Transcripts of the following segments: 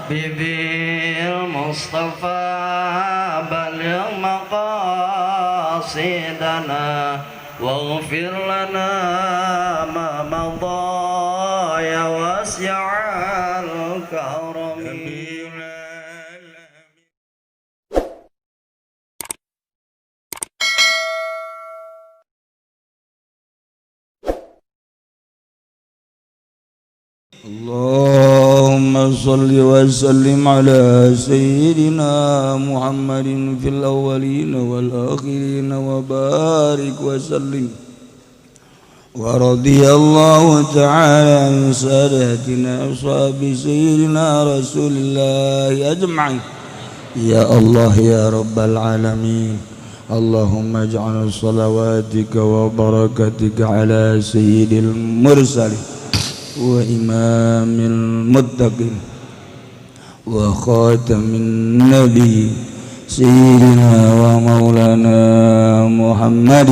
بالمصطفى بلغ مقاصدنا واغفر لنا ما مضى يا واسع الكرم. اللهم صل وسلم على سيدنا محمد في الأولين والآخرين وبارك وسلم، ورضي الله تعالى عن ساداتنا أصحاب سيدنا رسول الله أجمعين. يا الله يا رب العالمين، اللهم اجعل صلواتك وبركاتك على سيد المرسلين وإمام المتقين وخاتم النبي سيدنا ومولانا محمد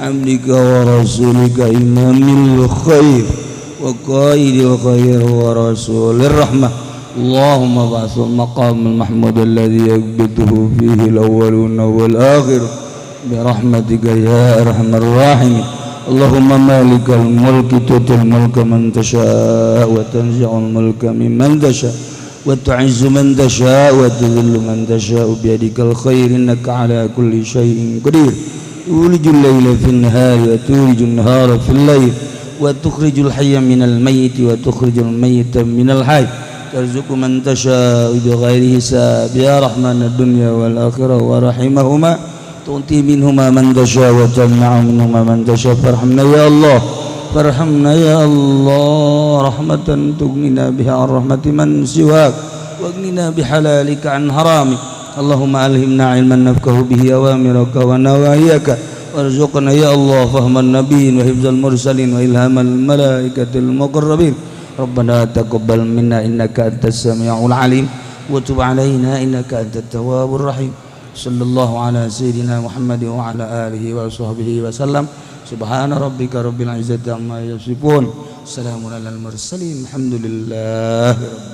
عبدك ورسولك إمام الخير وقائد الخير ورسول الرحمة. اللهم ابعث المقام المحمود الذي يقبضه فيه الأولون والآخر برحمتك يا أرحم الراحمين. اللهم مالك الملك تؤتي الملك من تشاء وتنزع الملك ممن تشاء وتعز من تشاء وتذل من تشاء بيدك الخير إنك على كل شيء قدير. تولج الليل في النهار وتولج النهار في الليل وتخرج الحي من الميت وتخرج الميت من الحي ترزق من تشاء بغير حساب. يا رحمن الدنيا والآخرة ورحمهما، تؤتي منهما من تشاء وتمنع منهما من تشاء. فارحمنا يا الله، فارحمنا يا الله رحمة تغنينا بها عن رحمة من سواك واغننا بحلالك عن حرامك. اللهم ألهمنا علما نفقه به أوامرك ونواهيك، وارزقنا يا الله فهم النبيين وحفظ المرسلين وإلهام الملائكة المقربين. ربنا تقبل منا إنك أنت السميع العليم وتب علينا إنك أنت التواب الرحيم. صلى الله على سيدنا محمد وعلى آله وصحبه وسلم. سبحان ربك رب العزة عما يصفون، سلام على المرسلين، الحمد لله رب العالمين.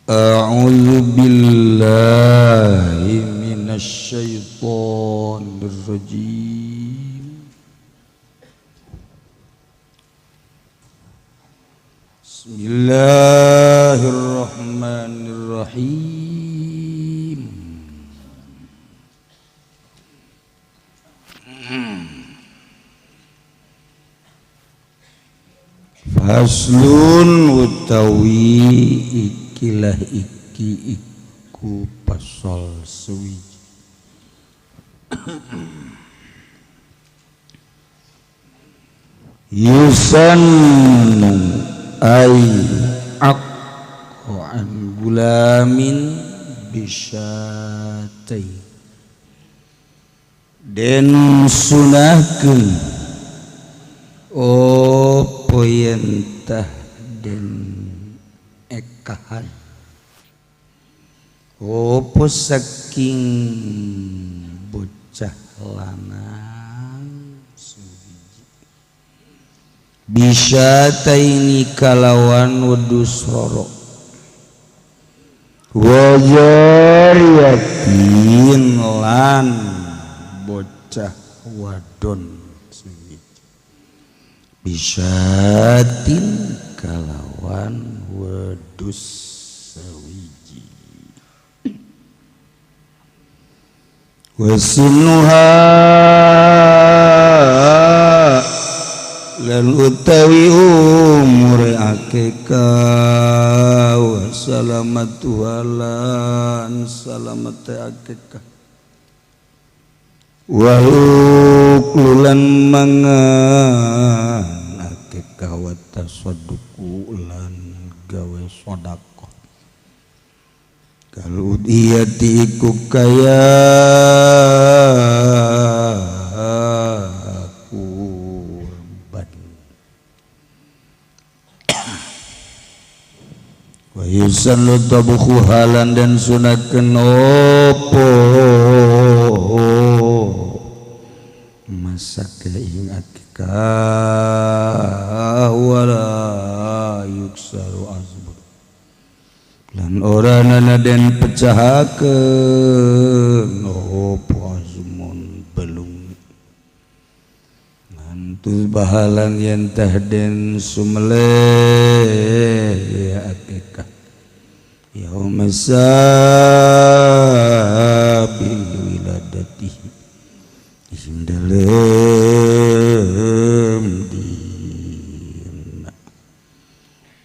أعوذ بالله من الشيطان الرجيم. بسم الله الرحمن الرحيم. Faslun utawi ikilah iki iku pasal suwiji. Yusannu ay an gulamin bisyatai, den sunahkeun opo yen tah den ekahan opo saking bocah lanang suwiji bisyataini kalawan wedhus loro wajariyatin lan bocah wadon suwiji bisyatin kalawan wedhus sawiji wasinuha lan utawi umure akikah wa salamatu lan salamate akikah. Wa uklulan mangan akikah wa tasadduqu lan gawe sedekah kalau udhiyati iku kaya kurban. Wa yusannu tabkhu halan dan sunatkeun opo masak ing akikah wala yuksaru azbun lan ora nana den pecahakeun opo azmun belung ngantus bahalan yen tah den sumeleh ya akikah yauma sabi wiladatihi ing dalem dina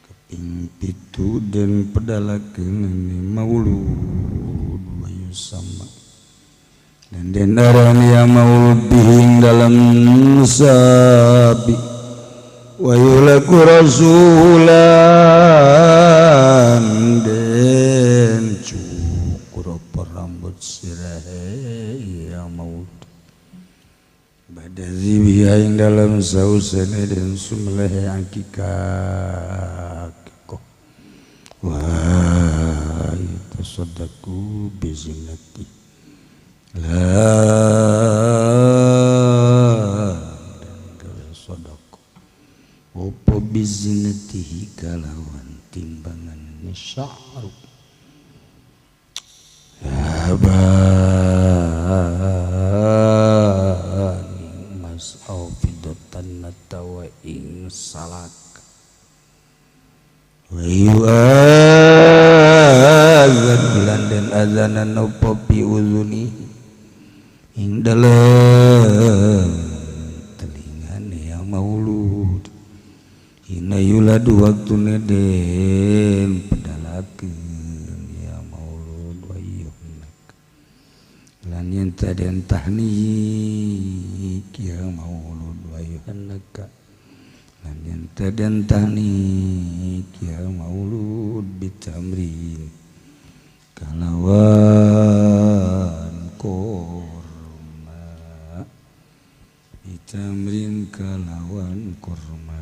kaping 7 den pedalakeun maulud wa yusama dan den aran ya maulud bihing dalam sabi wa yulaku rasulan den cukur rambut sirahe ya maulud bada zibiha ing dalam sausene den sumelehe akikah wa yatasaddaqu bizinati la dan gawe sedekah opo bizinatihi kalawan timbangan sya'ru haban mas au fidotan natawa ing salak wa yu'adzan lan den adzanan opo bi uzuni ing dalem telingane ya maulud hina yuladu waktune den pedalakeun ya maulud wa yuhnak lan yen ta den tahnik ya maulud wa yuhnak lan yen ta den tahnik ya maulud bitamrin kalawan kurma bitamrin kalawan kurma.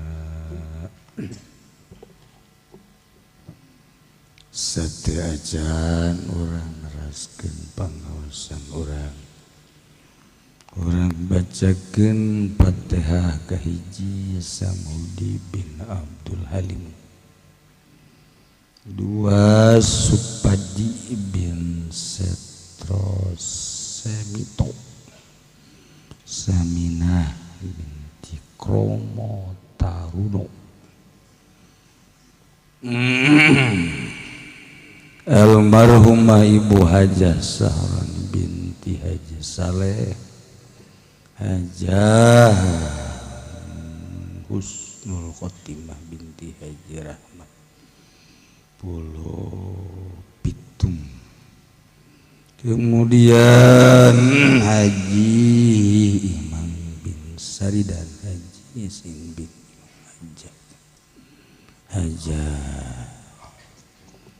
Sate acan urang neraskeun pangaosan urang urang bacakeun Fatihah kahiji Samudi bin Abdul Halim, dua Supadi bin Setro Semito, Saminah binti Kromo Taruno, almarhumah Ibu Hajah Sahran binti Haji Saleh, Hajah Husnul Khotimah binti Haji Rahmat Pulo Pitung, kemudian Haji Imam bin Saridan, Haji Isin bin Hajah Hajah,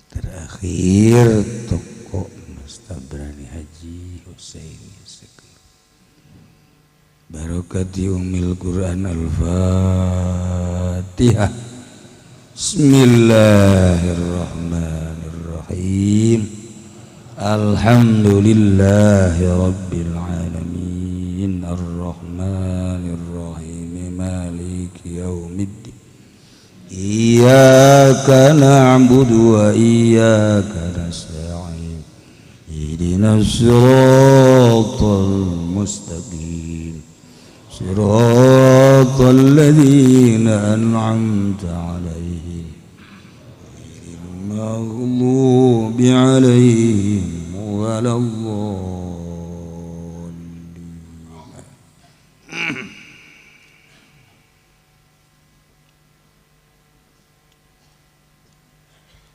terakhir toko Mas Tabrani Haji Husain Sekno. Barokati umil Quran. Al-Fatihah. Bismillahirrahmanirrahim. Alhamdulillahi rabbil alamin arrahmanirrahim maliki yaumiddin. Iyyaka na'budu wa iyyaka nasta'in. Ihdinas siratal mustaqim. Siratal ladzina an'amta 'alaihim ghairil maghdubi 'alaihim waladdallin.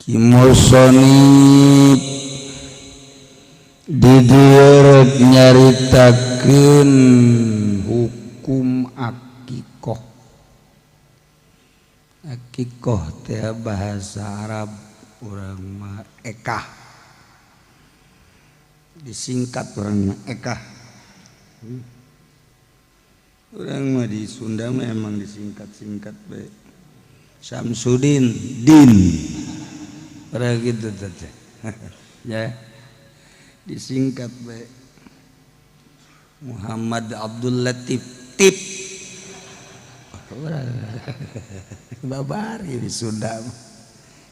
Kimosoni didieu rek nyaritakeun nyaritakeun hukum akikoh. Akikoh teh bahasa Arab urang mah ekah, disingkat urang mah ekah. Urang mah di Sunda mah emang disingkat-singkat bae. Samsudin Din urang gitu teh ya, disingkat bae. Muhammad Abdul Latif Tip babari di Sunda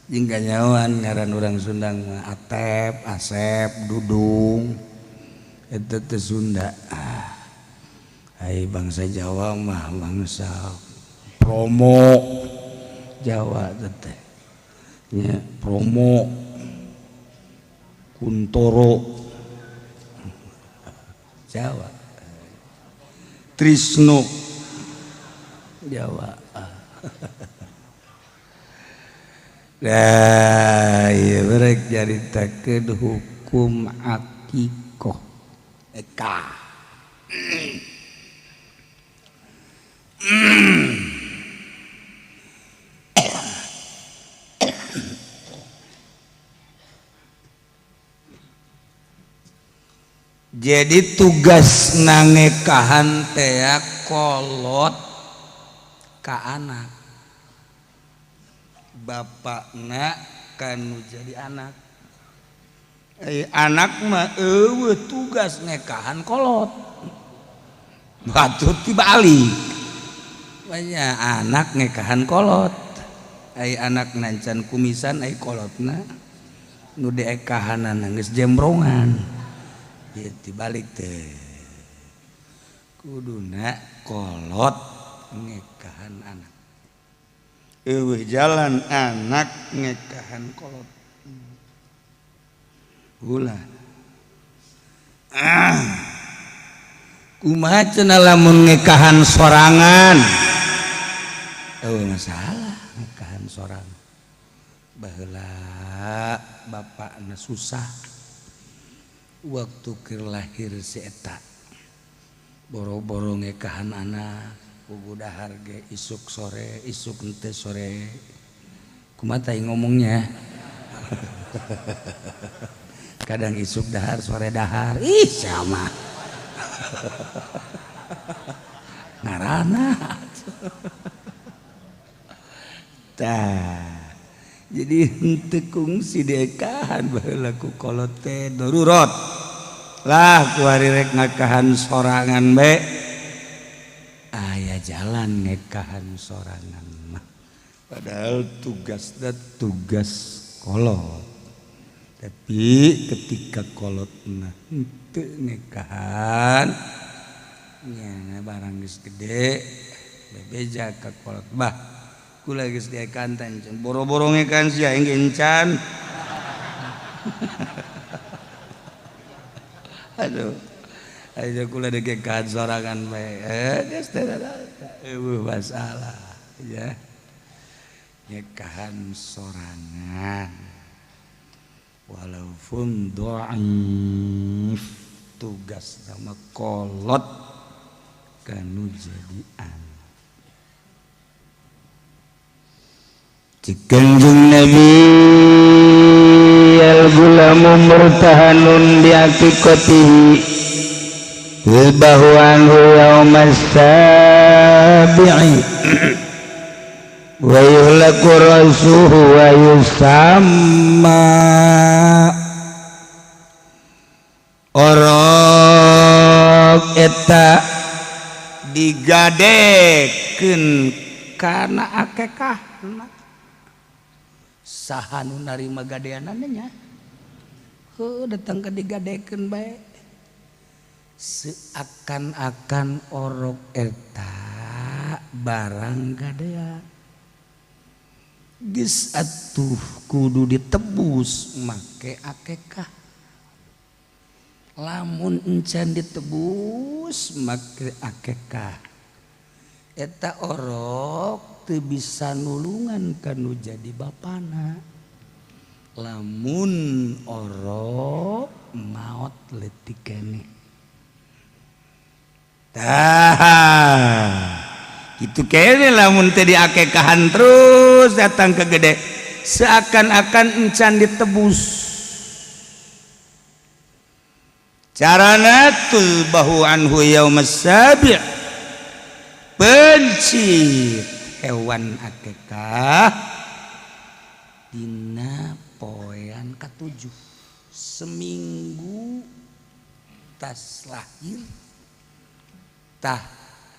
jeung kanyawan ngaran urang Sunda mah Atep, Asep, Dudung eta teh Sunda. Ai bangsa Jawa mah bangsa promo Jawa teh nya, promo Kuntoro Jawa, Trisno Jawa. Nah, ieu rek nyaritakeun hukum akikoh eka. Jadi tugas nangekahan teh kolot ka anak, bapakna kanu jadi anak. Anak mah eueuh tugas nekahan kolot, batut dibalik. Banyak anak nekahan kolot, ai anak nancan kumisan, ai kolotna nu diekahanan geus jembrongan. Ya dibalik teh, kuduna kolot ngekahan anak, eueuh jalan anak ngekahan kolot. Ulah kumaha cenah lamun ngekahan sorangan, eueuh masalah ngekahan sorangan. Baheula bapakna susah waktu keur lahir si eta, boro-boro ngekahan anak kudu dahar ge isuk sore, isuk henteu sore. Kumaha teh ngomongnya? Kadang isuk dahar, sore dahar. Ih, sama. Ngarana. Tah. Jadi henteu kungsi diekahan baheula ku kolot teh darurat. Lah kuari rek ngakahan sorangan bae. Aya jalan ngekahan sorangan mah. Padahal tugasna tugas kolot. Tapi ketika kolotna henteu nekahan nya barang geus gede bebeja ka kolot, bah kula geus diekahan teh boro-boro ngekahan sia aing ge encan. Aduh, aja kula dikekahan sorangan bae, geus teh eueuh masalah ya ngekahan sorangan. Walaupun dhaif tugas sama kolot kanu jadi anak. Cikanjung Nabi al-gulamu murtahanun bi aqiqatihi yuzbahu anhu yaumas sabi'i wa yuhlaku ra'suhu wa yusamma. Orok eta digadekeun kana akekahna. Saha nu narima gadeanana nya? Heuh, datang ka digadekeun bae. Seakan-akan orok eta barang gadean. Geus atuh kudu ditebus make akekah. Lamun encan ditebus make akekah, eta orok teu bisa nulungan kanu jadi bapana. Lamun orok maot leutik keneh. Tah, itu kene lamun teh diakekahan terus datang ke gede seakan-akan encan ditebus. Carana tulbahu anhu yaumas sabi', pencit hewan akekah dina poean katujuh, seminggu tas lahir tah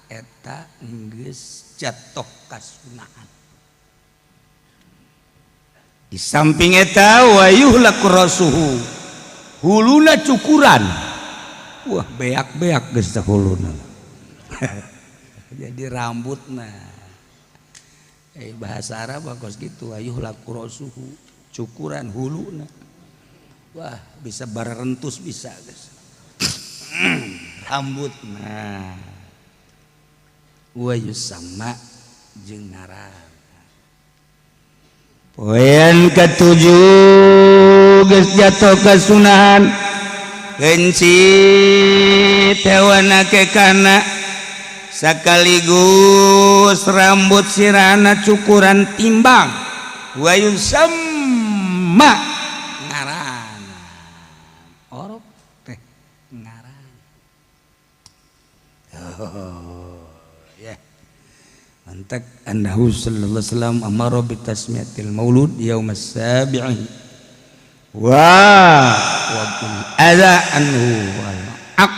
eta geus jatuh kasunahan. Di samping eta wayuhlaku rasuhu, huluna cukuran. Wah, beak-beak geus teh huluna. Jadi rambutna, bahasa Arab kos gitu, wayuhlaku rasuhu, cukuran huluna. Wah, bisa barentus bisa geus rambut. Nah, wa yusamma jeung ngaran. Poean katujuh geus jatuh kasunahan, kencit hewan akekana sekaligus rambut sirana cukuran timbang, wa yusamma ngaran, orok teh ngaran. Oh ya, mantak annahu sallallahu alaihi wasallam amara bi tasmiyatil maulud yaumas sabi'i wa wadul adza anhu wal aq.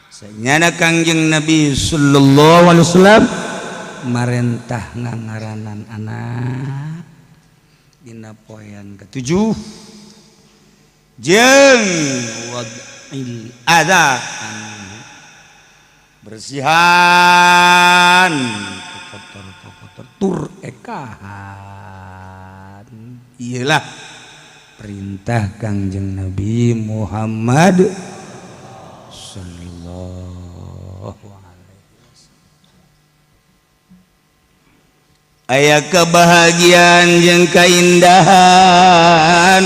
Sanyana Kangjeng Nabi sallallahu alaihi wasallam marentah ngangaranan anak dina poean ketujuh jeung wadil adza anhu, bersihan kotor-kotor tur ekahan. Iyalah perintah Kangjeng Nabi Muhammad sallallahu alaihi wasallam. Aya kebahagiaan jeung kaindahan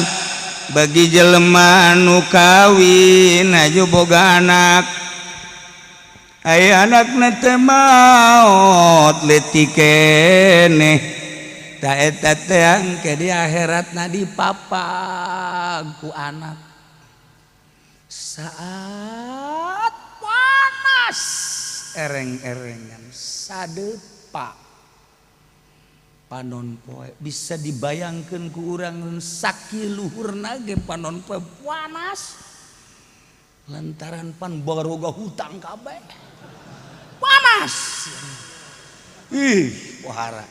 bagi jelema anu kawin aju boga anak, aya anakna teh maot leutik keneh, ta eta teh engke di akhiratna dipapag ku anak saat panas ereng-erengan sadepa panon poe. Bisa dibayangkeun ku urang sakiluhurna ge panon poe panas lantaran pan baroga hutang kabeh panas. Ih, pohara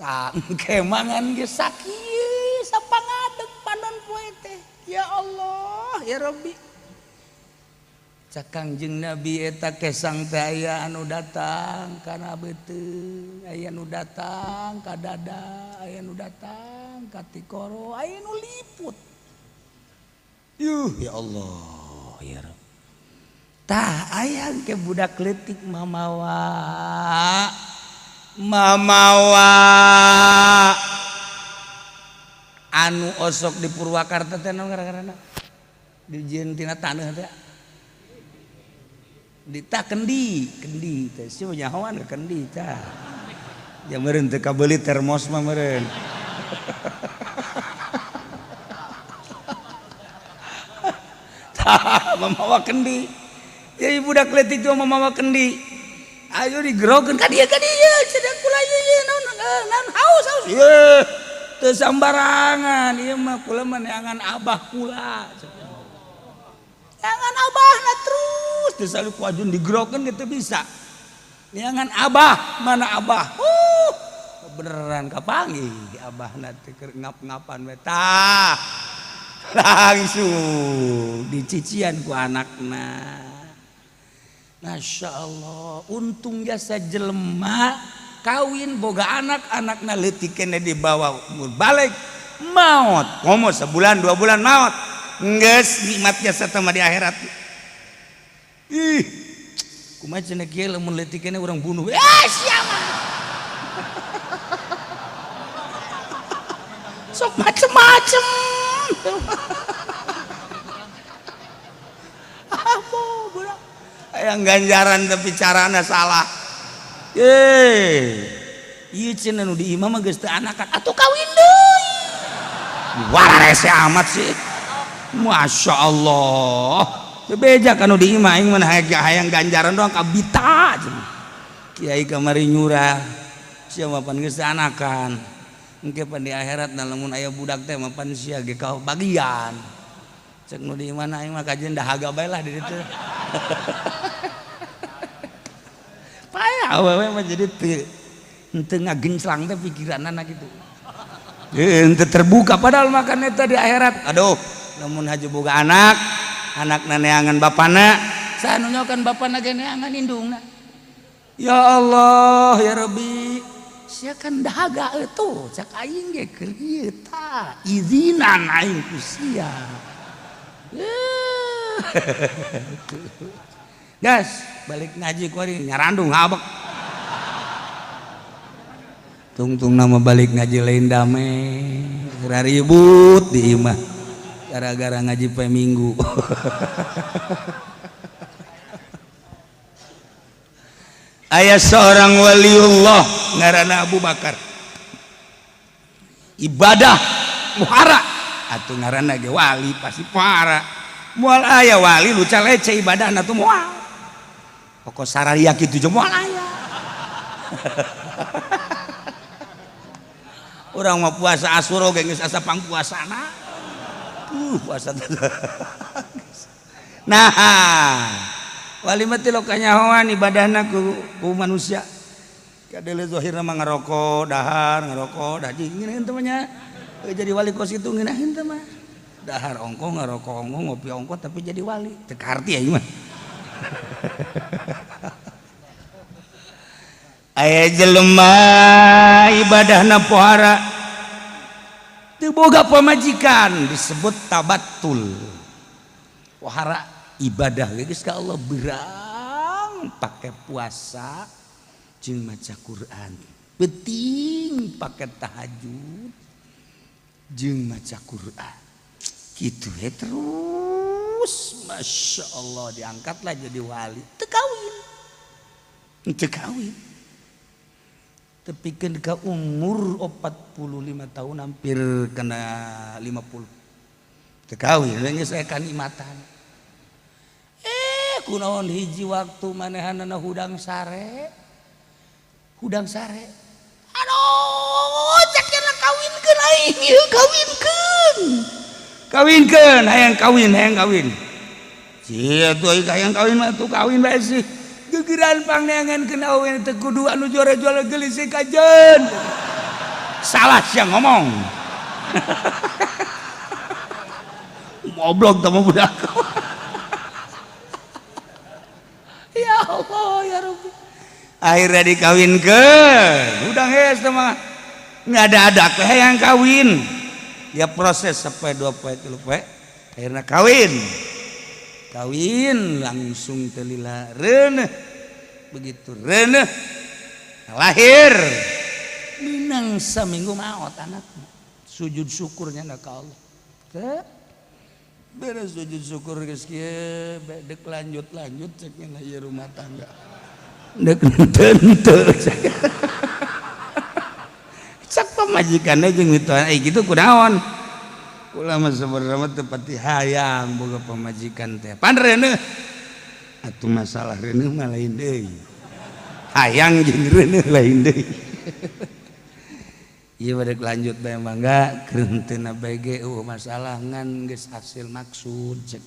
tah engke mangan ge sakieu sapangadeg panon poe teh. Ya Allah ya Rabbi, cak Kangjeng Nabi eta kesang teh aya anu datang kana beuteung, aya anu datang ka dada, aya anu datang ka tikoro, aya nu liput. Yuh ya Allah ya Rabb. Tah aya ke budak leutik mamawa mamawa anu osok di Purwakarta teh naon ngaranna, dijieun tina taneuh teh, di kendi kendi teh sia nyahoan ke kendi tah ya meureun teu kabeuli termos mah meureun. Tah mamawa kendi ya, budak leutik mah mamawa kendi, ayo digerokeun ka dieu cenah kula ieu naon naon haus haus ieu teu sambarangan ieu mah kula mah neangan abah kula, neangan abahna terus teu salu ku ajun digerokeun ge teu bisa neangan abah, mana abah, beneran kapanggih abahna teh keur ngap-ngapan we tah langsung dicician ku anakna. Masya Allah, untung jasa jelema kawin boga anak, anakna leutik keneh dibawa umur balik maot, komo sebulan 2 bulan maot, geus nikmat jasa teh mah di akhirat. Ih, kumaha cenah kieu lamun leutik keneh urang bunuh. Eh, siapa? Sok macem-macem. Ah, budak. Hayang ganjaran tapi carana salah. Ye. Ieu cenah nu di imah mah geus teu anakan atuh kawin deui. Wararese amat sih. Masya Allah. Bebeja kanu di imah aing mah hayang ganjaran doang kabita cenah. Kiai kamari nyurah. Sia mah pan geus teu anakan. Engke pan di akhirat na lamun aya budak teh mah pan sia ge ka bagian. Cek nu di imah aing mah kajian dahaga bae lah di ditu. Payah awewe mah jadi teu henteu ngagenclang teh pikiranna kitu. Henteu terbuka padahal makan eta di akhirat. Aduh, lamun haji boga anak, anakna neangan bapana, saha nu nyokan bapana ge neangan indungna. Ya Allah, ya Rabbi. Sia kan dahaga eutuh, cak aing ge keur ieu tah, izinan aing ku sia. Gas, balik ngaji kuari nyarandung ngabek. Tungtung nama balik ngaji lain dame, ribut di imah gara-gara ngaji pe minggu. Aya seorang waliullah ngaranna Abu Bakar. Ibadah muhara atuh ngaranna ge wali pasti muhara. Moal aya wali lu calece ibadahna tuh moal. Pokok sararia kitu jeung moal aya. Urang mah puasa Asyura ge geus asa pangpuasana. Puasa. Nah, wali mah teh kanyahoan ibadahna ku manusia. Kadele zahirna mah ngarokok, dahar, ngarokok, dah jeung ngeunaheun teh mah nya. Jadi wali kos itu ngeunaheun teh mah. Dahar ongkoh, ngarokok ongkoh, ngopi ongkoh tapi jadi wali. Teu kaarti ya ieu mah. Aya jelema ibadahna pohara teu boga pamajikan disebut tabattul. Pohara ibadah geus ka Allah berang pake puasa jeung maca Quran, penting pake tahajud jeung maca Quran. Kitu we terus Masya Allah diangkatlah jadi wali teu kawin. Teu kawin. Tepikeun ka umur 45 tahun hampir kena 50. Teu kawin geus aya kanikmatan. Kunaon hiji waktu manehanana hudang sare. Hudang sare. Aduh, cek cenah kawinkeun aing ieu kawinkeun. Kawinkeun hayang kawin, hayang kawin. Sia tuh aing hayang kawin mah tuh kawin bae sih. Gegeran pangneangan kena awewe teu kudu anu juara-juara geulis kajeun. Salah sia ngomong. Goblok teh mah budak. Ya Allah ya Rabbi. Akhirnya dikawinkeun. Udah geus teh mah. Ngada-ada teh hayang kawin. Ya proses sampai 2 poe 3 poe akhirnya kawin. Kawin langsung telila reuneuh. Begitu reuneuh lahir minang saminggu maot anaknya. Sujud syukurnya ka Allah. Teu beres sujud syukur geus kieu dek lanjut-lanjut cek nya ieu rumah tangga. Dek henteu cek pamajikanna jeung mitohana kitu kunaon. Kula mah sebenarnya mah teu pati hayang boga pamajikan teh. Pan reuneuh. Atuh masalah reuneuh mah lain deui. Hayang jeung reuneuh lain deui. Ieu bade lanjut bae mangga keur henteu bae ge eueuh masalah ngan geus hasil maksud cek.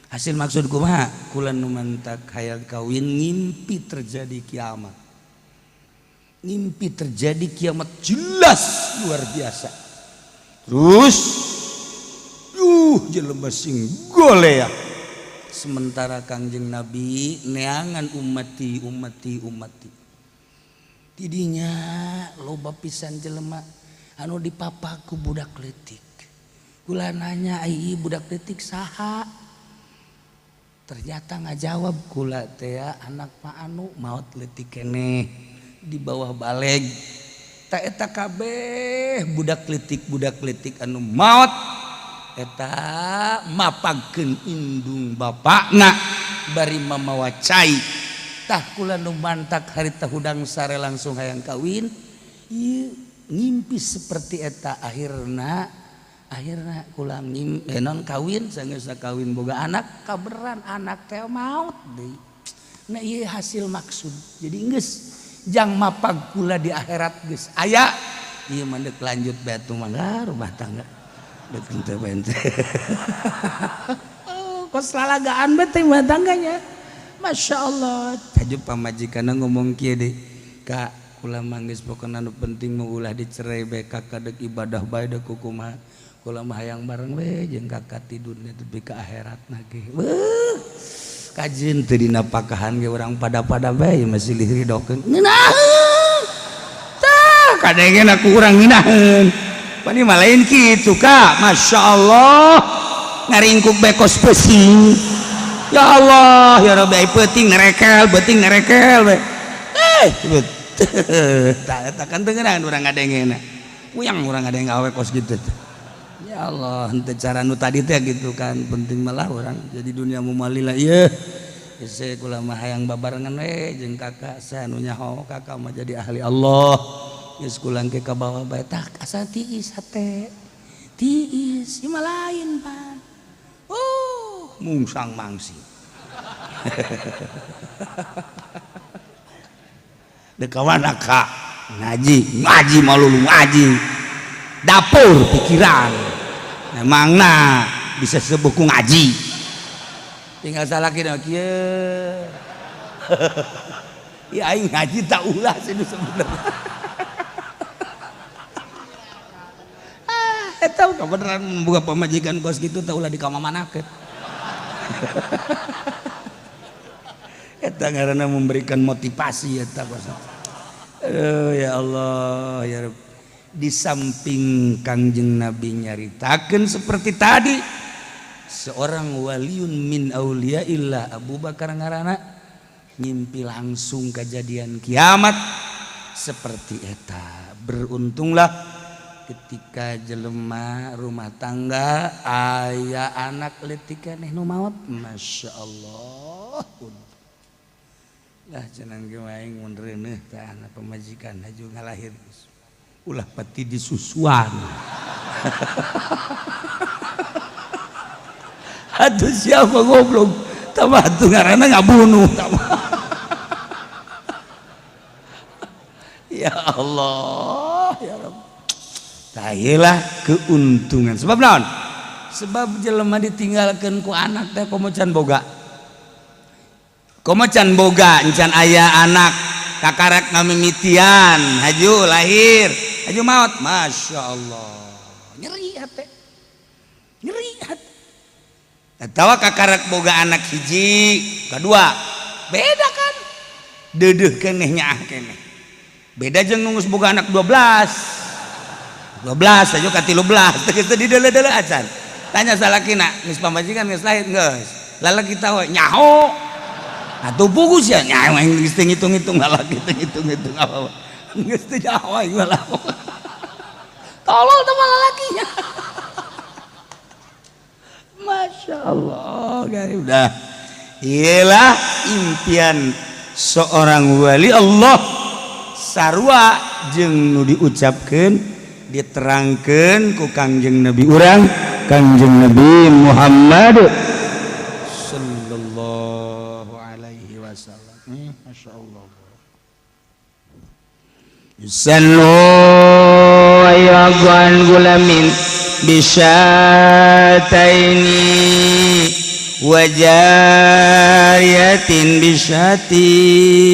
Hasil maksud kumaha? Kula nu mantak hayang kawin ngimpi terjadi kiamat. Ngimpi terjadi kiamat jelas luar biasa. Terus jelema sing golea. Sementara Kangjeng Nabi neangan ummati ummati ummati. Tidinya loba pisan jelema anu dipapaku budak leutik. Kula nanya ai budak leutik saha? Ternyata ngajawab kula teh anak Pak Anu maot leutik keneh di bawah baleg. Ta eta kabeh budak leutik anu maot eta mapagkeun indung bapakna. bari mamawa cai. Tah kula nu mantak harita hudang sare langsung hayang kawin. Ieu ngimpi seperti eta akhirna akhirna kula non kawin sanggeus kawin boga anak kaberan anak teh maut deui. Nah ieu hasil maksud. Jadi geus jang mapag kula di akhirat geus aya ieu mah deuk lanjut bae atuh mah rumah tangga. Deuk henteu bae henteu. Kos lalagaan bae teh rumah tangganya. Masya Allah. Taju pamajikanna ngomong kieu deui. Kak, kula mah geus pokona nu penting mah ulah dicerai bae kakak deuk ibadah bae deuk kumaha. Kula mah hayang bareng we jeung kakak tidurnya tepi ka akhiratna ge. Beuh. Kajieun teu dina pakahan ge urang pada-pada bae masih diridokeun. Ngeunaheun. Tah kadengena ku urang ngeunaheun. Pani mah lain kitu Kak. Masya Allah. Ngaringkuk bae kos pesing. Ya Allah, ya Rabbi, ai peuting nerekel, beuting nerekel we. Eh, tah kan teu ngeunaheun urang ngadengena. Puyang urang ngadeng awe kos kitu teh. Ya Allah, henteu cara nu tadi teh gitu kan, penting malah urang jadi dunia mumalila ieu. Geus kula mah hayang babarengan we jeung kakak saha nu nyaho kakak mah jadi ahli Allah. Geus kula engke ka bawa bae tah asa tiis hate. Tiis, ieu mah lain pan. Oh, mungsang mangsi. Dek kawana ka ngaji, ngaji malulu ngaji. Dapur pikiran. Memangna bisa sebuku ngaji. Tinggal salah kira kieu. Ya aing ngaji tak ulah sih sebenarnya. Ah, eta kebenaran membuka pamajikan kos gitu tak ulah dikamamanakeun. Eta ngaranna memberikan motivasi eta kos. Aduh ya Allah ya Rabb. Di samping Kangjeng Nabi nyaritakeun seperti tadi seorang waliun min auliyaillah Abu Bakar ngaranna ngimpi langsung kejadian kiamat seperti eta. Beruntunglah ketika jelema rumah tangga aya anak leutik keneh nu maot. Masya Allah. Lah cenah ge aing mun reuneuh teh anak pamajikan haju ngalahir ulah pati disusuan. Aduh siapa goblok tambah tuh ngaranna ngabunuh tambah. Ya Allah ya Rabb. Tah keuntungan sebab naon? Sebab jelema ditinggalkeun ku anak teh komo can boga. Komo can boga encan aya anak kakarak ngamimitian haju lahir haju maut. Masya Allah nyeri hate, nyeri hate. Atawa kakarak boga anak hiji kedua beda kan deudeuh keneh nyaah keneh beda jeung nu geus boga anak 12 12 aja ka 13 teh geus dideuleu-deuleu acan tanya salakina geus pamajikan geus lahir geus lalaki tahu nyaho atuh pugus ya nyaho aing geus teu ngitung-ngitung lalaki teu ngitung-ngitung apa geus teu nyaho aing malah tolol teh malah lalakinya. Masya Allah guys, udah iyalah impian seorang wali Allah sarua jeung nu diucapkeun diterangkeun ku Kangjeng Nabi urang Kangjeng Nabi Muhammad sallallahu alaihi wasallam. Masya Allah. Yusallu ayyagan gulamin bisyataini wajariyatin bisyatir.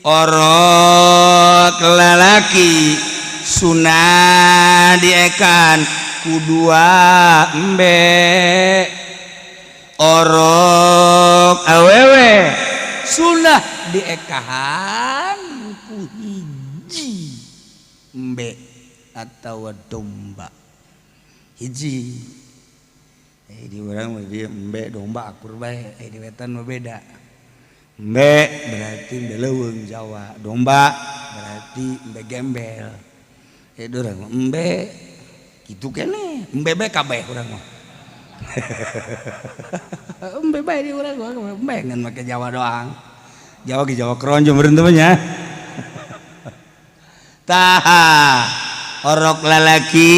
Orok lalaki sunah diekan kudua embe, orok awewe sunah diekahan ku hiji embe atau domba hiji. Di urang mah dieu embe domba akur bae, di wetan mah beda. Embe berarti embe leuweung Jawa, domba berarti embe gembel. Di urang mah embe kitu keneh, embe bae kabeh urang mah. Embe bae di urang embe ngan make Jawa doang. Jawa ge Jawa keronjo meureun teh nya. Tah orok lalaki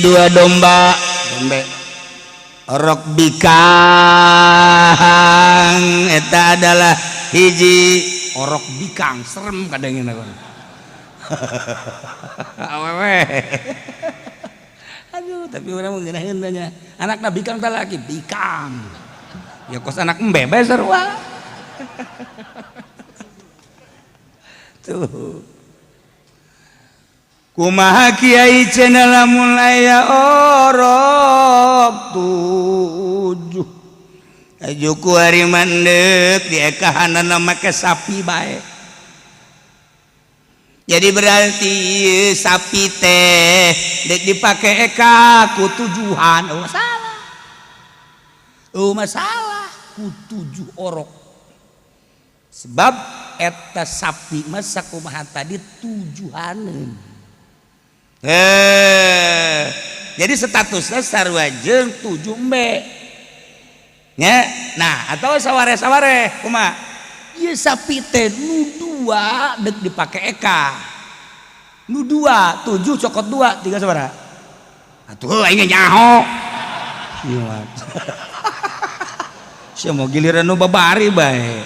2 domba dombe orok bikang eta adalah hiji orok bikang serem kadangin aku. Awewe. Aduh, tapi urang mah ngeunaheun nya. Anakna bikang tah laki bikang. Ya kos anak embe bae sarua. Tuh. Kumaha kiai cenah lamun aya orok 7. Aju ku ari mandek diekahanana make sapi bae. Jadi berarti sapi teh dek dipake eka ku tujuhan. Oh masalah. Oh masalah ku 7 orok. Sebab eta sapi mah sakumaha tadi tujuhaneun. Jadi statusnya sarua jeung 7 embe. Nya, nah atau saware-saware kumaha? Ieu sapi teh nu 2 dek dipake eka. Nu 2, 7 cokot 2, 3 sabaraha? Atuh aing nyaho. Ieu mah. Sia mau giliran nu babari bae.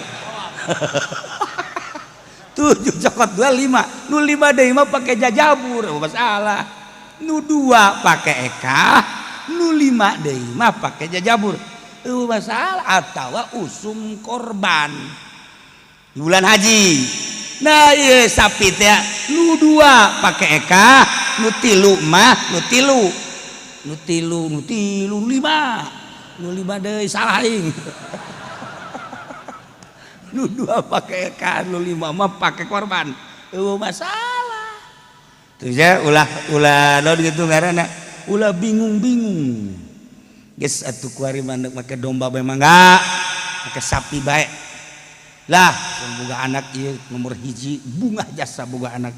7 cokot 2 5. Nu 5 deui mah pake jajabur, oh masalah. Nu 2 pake eka, nu 5 deui mah pake jajabur. Eueuh masalah atawa usum korban. Di bulan haji. Nah ieu sapi teh nu 2 pake eka, nu 3 mah nu 3. Nu 3, nu 3, 5. Nu 5 deui salah aing. Nu 2 pakai eka, nu 5 mah pakai korban. Eueuh masalah. Tuh ya ulah ulah naon kitu ngaranna, ulah bingung-bingung. Geus atuh kuari mah make domba bae mangga, make sapi bae. Lah, boga anak ieu nomor 1 bunga jasa boga anak.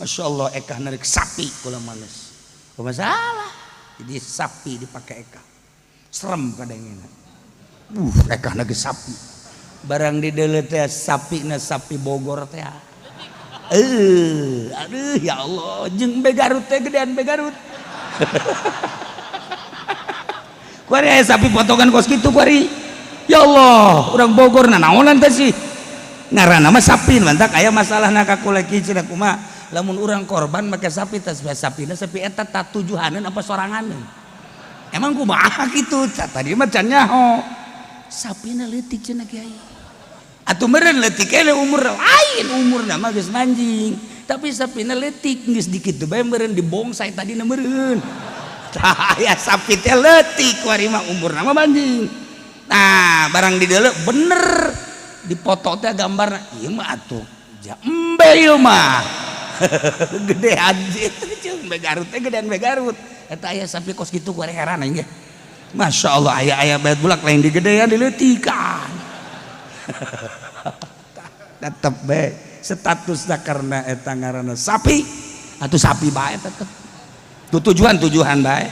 Masya Allah ekah narik sapi kula manes. Eueuh masalah. Jadi sapi dipake eka. Serem kadangena. Ekah lagi sapi. Barang di deuleu teh sapina sapi Bogor teh. Aduh ya Allah, jeung be Garut teh gedean be Garut. Kuari aya sapi potongan kos kitu kuari. Ya Allah, urang Bogor nanaonan teh sih. Ngaranna mah sapi mantak aya masalahna ka kuleki cenah kumaha. Lamun urang korban make sapi teh sapina sapi eta tatujuhaneun apa soranganeun. Emang kumaha kitu? Tadi mah can nyaho. Sapina leutik cenah kiai. Atuh meureun leutik keneh umur lain umurna mah geus manjing. Tapi sapina leutik geus dikitu bae meureun dibongsai tadina meureun. Tah aya sapi teh leutik kuari mah umurna mah manjing. Nah, barang di deuleu bener dipoto teh gambarna ieu mah atuh ja embe ieu mah. Gedean jeung be Garut teh gedean be Garut. Eta aya sapi kos kitu kuari heran aing ge. Masya Allah aya aya bae bulak lain digedean dileutikan. Tetep bae statusna karena eta ngaranna sapi atuh sapi bae tetep. Tu tujuan-tujuan bae.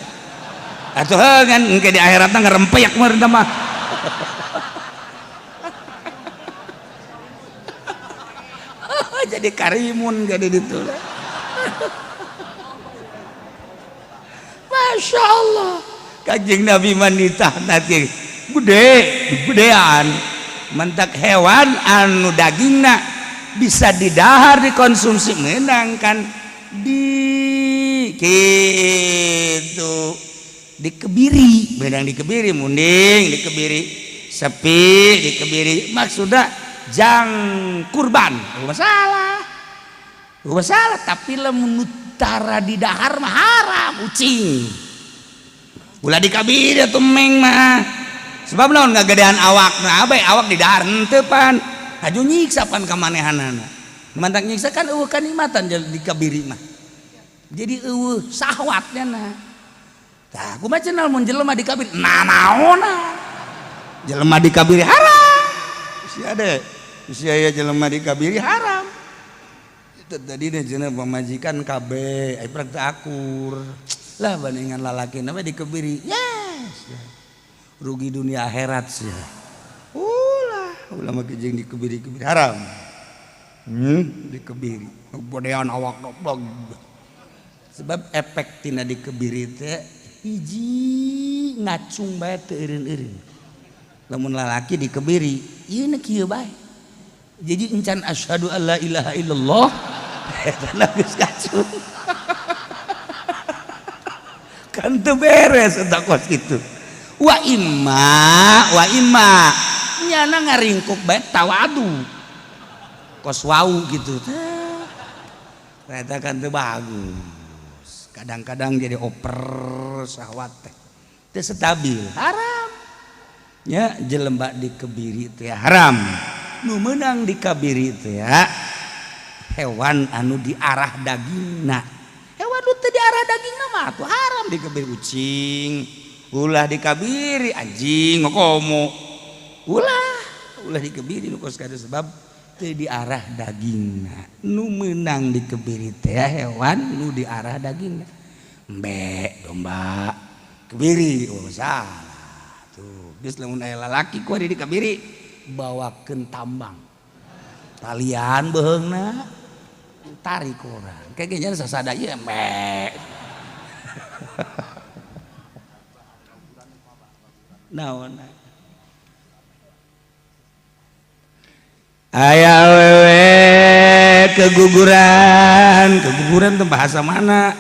Atuh heuh kan engke di akhiratna ngarempeyak meureun mah. Jadi karimun jadi ditu. Masya Allah. Kanjeng Nabi manitah nanti gede, gedean. Mentak hewan anu dagingna bisa didahar dikonsumsi menang kan di gitu dikebiri, menang dikebiri munding dikebiri sepi dikebiri maksudnya jang kurban masalah masalah tapi lamun tara di dahar mah haram ucing ulah dikabiri atuh meng mah sebab naon ngagedean awak nah bae awak di dahar henteu pan haju nyiksa pan kamanehanana mantak nyiksa kan eueuh kanikmatan dikabiri mah jadi eueuh sahwatnya nah tah kumaha cenah mun jelema dikabiri nah naonna jelema dikabiri haram sia de sia aya jelema dikabiri haram itu tadi deh cenah pamajikan kabeh ai prak teu akur lah bandingan lalaki na mah dikebiri ya Rugi dunia akhirat sih. Ulah, ulah make jeung dikebiri-kebiri haram. Dikebiri. Bodean awak doblog. Sebab efek tina dikebiri teh hiji ngacung bae teu eureun-eureun. Lamun lalaki dikebiri, ieu na kieu bae. Jadi encan asyhadu alla ilaha illallah eta geus ngacung. Kan teu beres eta kos kitu. Wa imma nyana ngaringkuk bae tawadu. Kos wau gitu. Eta kan teu bagus. Kadang-kadang jadi oper syahwat teh teu stabil, haram. Ya jelema dikebiri teh haram. Nu meunang dikabiri teh ya hewan anu diarah dagingna. Hewan nu teu diarah dagingna mah atuh haram dikebiri ucing, ulah dikabiri anjing komo. Ulah dikebiri nu kos kadieu sebab teu diarah dagingna. Nu meunang dikebiri teh hewan nu diarah dagingna. Embe, domba, kebiri, oh salah. Tuh, geus lamun aya lalaki ku dikebiri bawakeun tambang. Talian beuheungna tarik urang. Kayak gini sasada ieu embe. Naon? Aya awewe keguguran, keguguran tuh bahasa mana?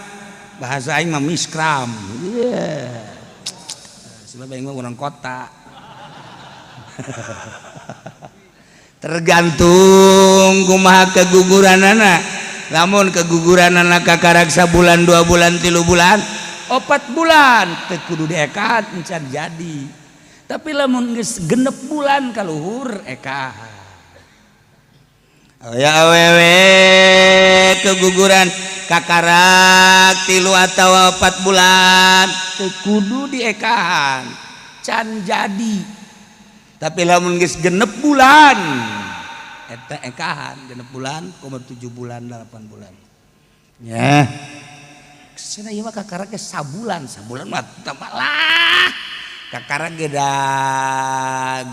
Bahasa aing mah miskram. Yeah. Sebab aing mah urang kota. Tergantung kumaha keguguranana. Lamun keguguranana kakarak sabulan, 2 bulan, 3 bulan, 4 bulan teu kudu diekat encan jadi. Tapi lamun geus genep bulan kaluhur eka. Ya awewe keguguran kakarak 3 atau 4 bulan teu kudu diekahan can jadi. Tapi lamun geus genep bulan eta ekahan genep bulan 7 bulan 8 bulan. Ya. Cenah ieu mah kakarak ge sabulan, sabulan mah tambah lah. Kakarak ge da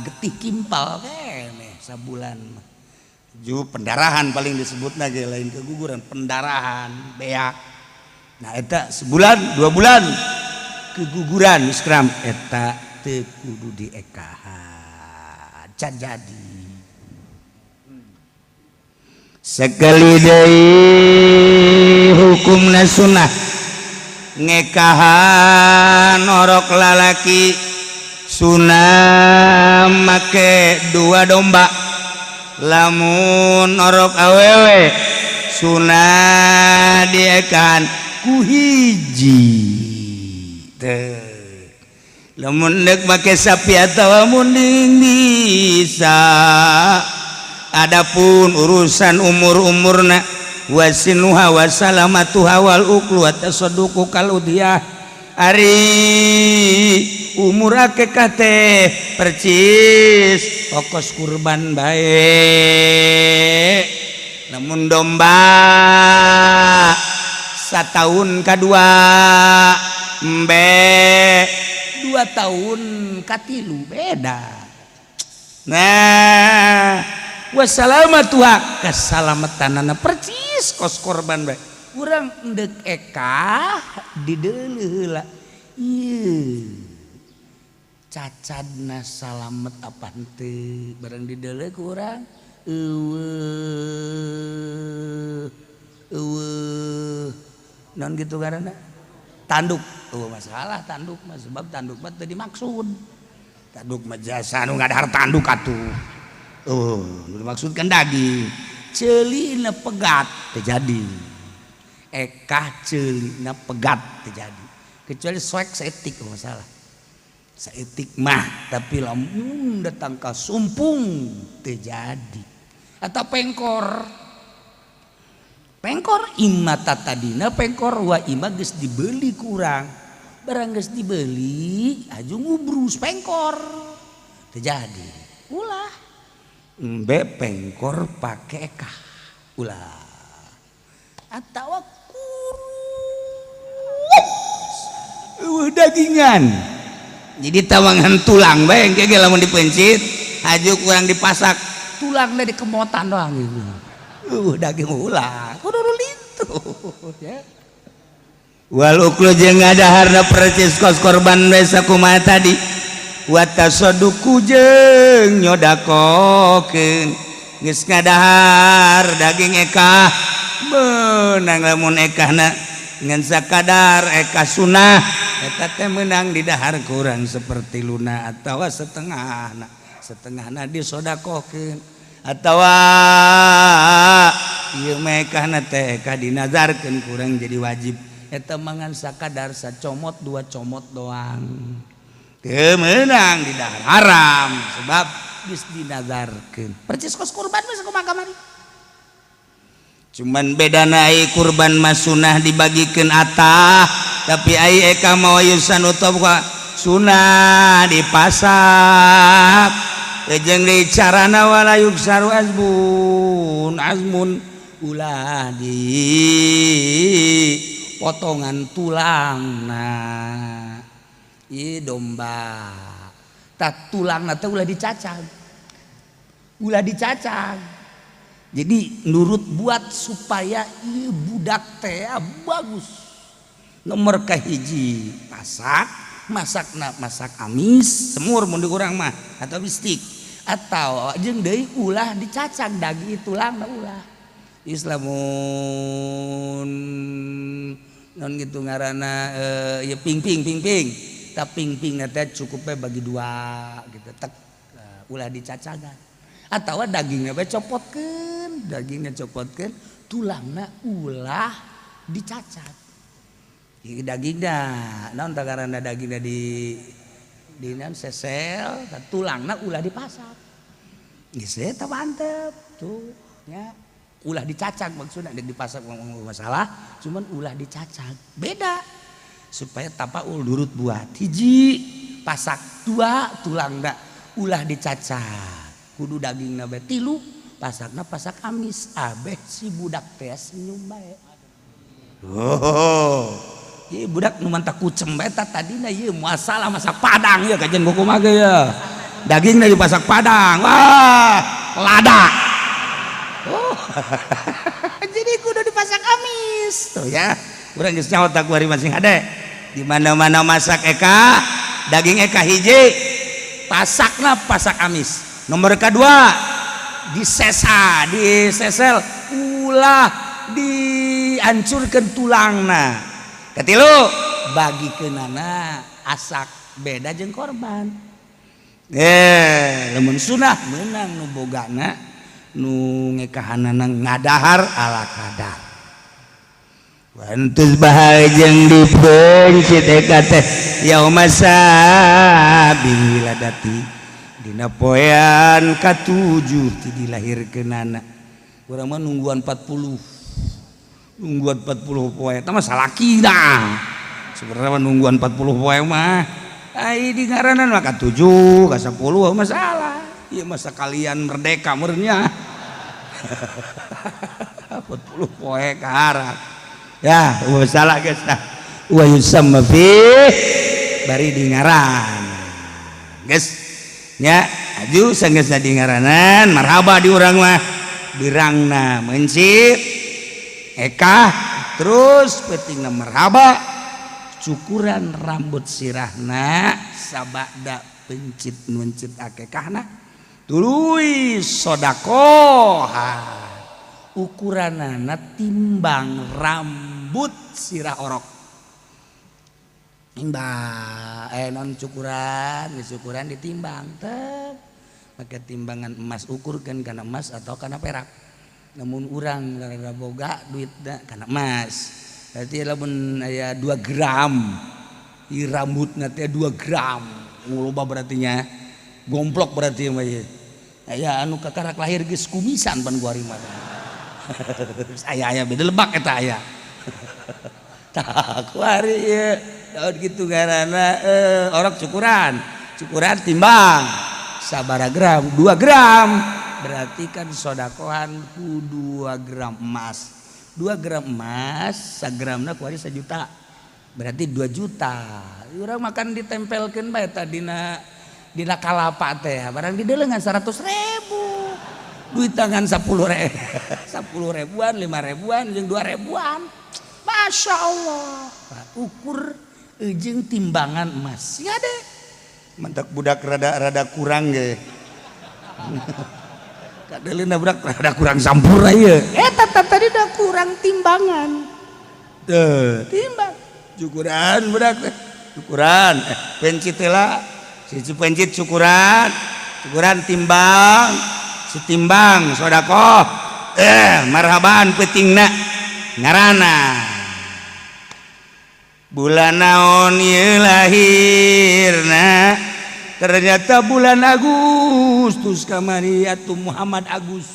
getih kimpal keneh sabulan mah. Ju pendarahan paling disebutna ge lain keguguran, pendarahan beak. Nah eta sebulan 2 bulan keguguran miskram eta teu kudu diekahan can jadi. Sekali deui hukumna sunnah ngekahan orok lalaki sunah make 2 domba. Lamun orok awewe sunah diekan ku hiji teh. Lamun deuk make sapi atawa munding bisa. Adapun urusan umur-umurna wasinuha wasalamatuha wal uklu wa tasadduqu kal udhiyah. Ari umur akekah teh percis okos kurban bae. Namun domba setahun kedua, embe 2 tahun katilu beda. Nah wassalamatuha keselamatanana percis kos korban bae. Urang endek ekah dideuleuh heula. Ieu cacadna salamet apa henteu barang dideuleuh ku urang eueuh eueuh naon kitu ngaranna tanduk. Eueuh masalah tanduk mah sebab tanduk mah teu dimaksud. Tanduk mah jasa nu ngadahar tanduk atuh. Nu dimaksudkan daging. Ceulina pegat teu jadi. Ekah ceulina pegat teu jadi. Kecuali soek saeutik masalah. Saeutik mah tapi lamun datang ka sumpung teu jadi. Atau pengkor. Pengkor ima tatadina pengkor wa ima geus dibeli kurang. Barang geus dibeli aju ngubrus pengkor. Teu jadi. Ulah. Embe pengkor pake ekah. Ulah. Atawa kurus. Eueuh dagingan. Jadi tawangan tulang bae engke ge lamun dipencit haju kurang dipasak, tulangna dikemotan doang gitu. Daging ulah kudu lintuh ya. Wal uklu jeung ngadaharna percis kos korban we sakumaha tadi. Wa tasadduqu jeung nyodakokeun. Geus ngadahar daging ekah, meunang lamun ekahna ngan sakadar ekah sunah, eta teh meunang didahar kurang seperti luna atawa setengahna, setengahna disodakokeun, atawa ieu mah ekahna teh ekah dinazarkeun kurang jadi wajib, eta mangan sakadar sacomot dua comot doang teu meunang didahar haram sebab geus dinazarkeun. Percis kos kurban we sakumaha kamari, cuman beda ai kurban mah sunah dibagikeun atah, tapi ai eka mah yusanu utawa sunah dipasak. Jeung deui carana wala yuksaru azbun azmun, ulah di potongan tulang. Nah, ieu domba tak tulang teh ulah dicacag, ulah dicacag. Jadi nurut buat supaya ieu budak teh bagus. Nomor kahiji pasak, masakna masak amis semur mun di urang mah atau bistik, atau jeung deui ulah dicacag daging tulangna ulah. Islamun non gitu ngaranna ya ping-ping ping-ping, tapi ping-ping teh cukup bagi dua gitu tek, ulah dicacagan atau dagingnya bae copotkeun, dagingnya copotkeun, tulangna ulah dicacag. Ieu dagingna naon tah ngaranna, dagingna di naon, sesel, tulangna ulah dipasak. Geus eta mantep tuh nya. Ulah dicacag maksudna, dipasak masalah, cuman ulah dicacag beda supaya tapaul nurut buat. Hiji pasak, dua tulangna ulah dicacag, kudu dagingna bae, tilu pasakna pasak amis, abeh si budak teh senyum bae. Oh, ieu budak nu mantak kucem bae eta tadina. Ieu masalah masak padang ieu kajian kumaha ge ya, dagingna dipasak padang, wah lada. Oh, jadi kudu dipasak amis tuh ya. Urang geus nyaho tak kuari masing hade di mana-mana masak eka daging eka, hiji pasakna pasak amis, nomor kedua disesa, disesel, ulah dihancurkan tulangna, katilu bagi kenana asak. Beda jeung korban. Eh, lamun sunah menang nu bogana, nu ngekahanana ngadahar ala kadar. Wantus bahai jeung dipencit eka teh yauma sabi wiladati, dina poean katujuh ti dilahirkeunana. Urang mah nungguan 40, nungguan 40 poe eta mah salaki dah sebenarnya mah. Nungguan 40 poe mah ai di ngaranan mah ka 7 ka 10 masalah. Ieu mah sekalian merdeka meureunnya 40 poe kaharap ya masalah guys. Nah, wa yusamma fi bari di ngaran guys nya aju sanggeusna di ngaranan marhaba di urang mah birangna mencit eka terus peutingna marhaba, cukuran rambut sirahna sabada pencit mencit akekahna, tuluy sodakoh ukuranana timbang rambut sirah orok, timbang non cukuran, cukuran ditimbang tek pakai timbangan emas, ukurkan karena emas atau karena perak. Namun urang rada boga duit karena emas, berarti lamun aya 2 gram i rambutna teh 2 gram, loba berarti nya, gomplok berarti mah ieu. Aya anu kakarak lahir geus kumisan pan gua mah. Aya aya beda lebak eta aya. Tah kuari ieu daun kitu ngaranna orok cukuran. Cukuran timbang sabara gram, 2 gram. Berarti kan sodakohan ku 2 gram emas. 2 gram emas sagramna kuari 1 juta. Berarti 2 juta. Urang makan ditempelkeun bae tah dina dina kalapa teh. Barang didelengan 100.000. Duit tangan 10 ribu, 10 ribuan, 5 ribuan, jeung 2 ribuan. Masya Allah. Ukur jeung timbangan emas. Ya deh. Mantak budak rada-rada kurang ge. Kadeulina budak rada kurang sampurna ieu. Eta tadi udah kurang timbangan. Teu, timbang. Cukuran budak teh. Cukuran, pencit heula. Siji pencit cukuran. Cukuran timbang. Setimbang sedekah. Marhaban peutingna. Ngaranna. Bulan naon ieu lahirna? Ternyata bulan Agustus kamari atuh Muhammad Agus.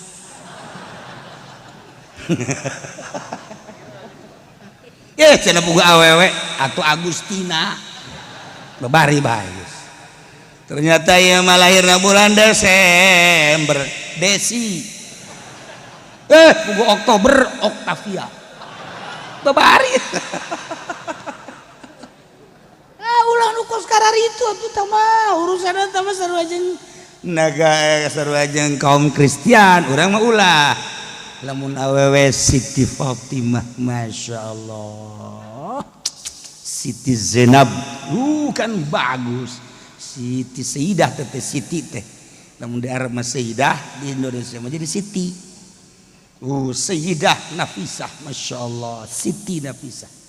Ye cenah boga awewe atuh Agustina. Babari bae. Ternyata ieu mah lahirna bulan Desember, Desi. Boga Oktober, Octavia. Babari. Ulah nu kos kararitu atuh tah mah urusan eta mah sarua jeung naga sarua jeung kaum Kristian, urang mah ulah. Lamun awewe Siti Fatimah, Masya Allah. Siti Zainab, kan bagus. Siti Sayyidah teh Siti teh. Lamun di Arab mah Sayyidah, di Indonesia mah jadi Siti. Sayyidah Nafisah, Masya Allah, Siti Nafisah.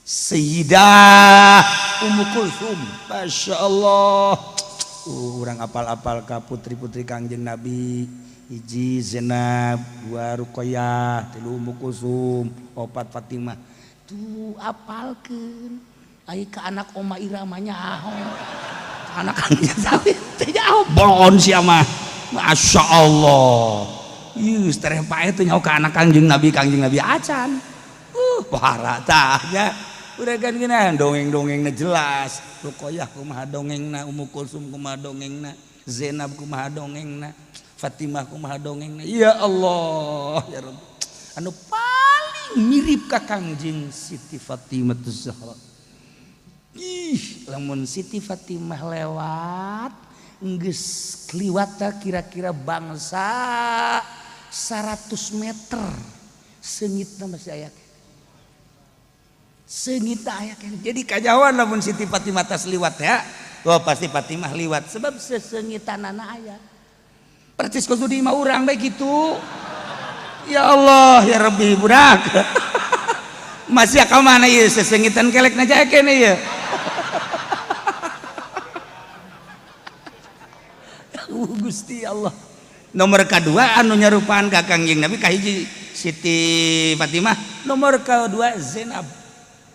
Sayyidah Ummu Kulsum, Masya Allah. Urang apal-apal ka putri-putri Kangjeng Nabi. Hiji Zainab, 2 Ruqayyah, 3 Ummu Kulsum, 4 Fatimah. Tuh apalkeun. Ai ka anak Oma Irama nyaho. Ka anak Kangjeng Nabi teh nyaho bolon sia mah. Masya Allah. Ieu tereh pae teh nyaho ka anak Kangjeng Nabi, Kangjeng Nabi acan. Pohara tah nya. Udah kan gini dongeng-dongengna jelas. Ruqayyah kumaha dongengna, Ummu Kulsum kumaha dongengna, Zainab kumaha dongengna, Fatimah kumaha dongengna. Ya Allah, ya Rabb. Anu paling mirip ka Kangjeng Siti Fatimah Zahra. Ih, lamun Siti Fatimah lewat geus kliwata kira-kira bangsa 100 meter seungitna masih aya. Seungit aya keneh. Jadi kajauhan lamun Siti Fatimah tas liwat ya. Wah pasti Fatimah liwat sebab seseungitanana aya. Percis kudu di imah urang bae kitu. Ya Allah ya Rabbi budak. Masih ka mana ieu seseungitan kelekna jae keneh ieu. Gusti Allah. Nomor kedua anu nyarupaan ka Kangjeng Nabi kahiji Siti Fatimah, nomor kedua Zainab.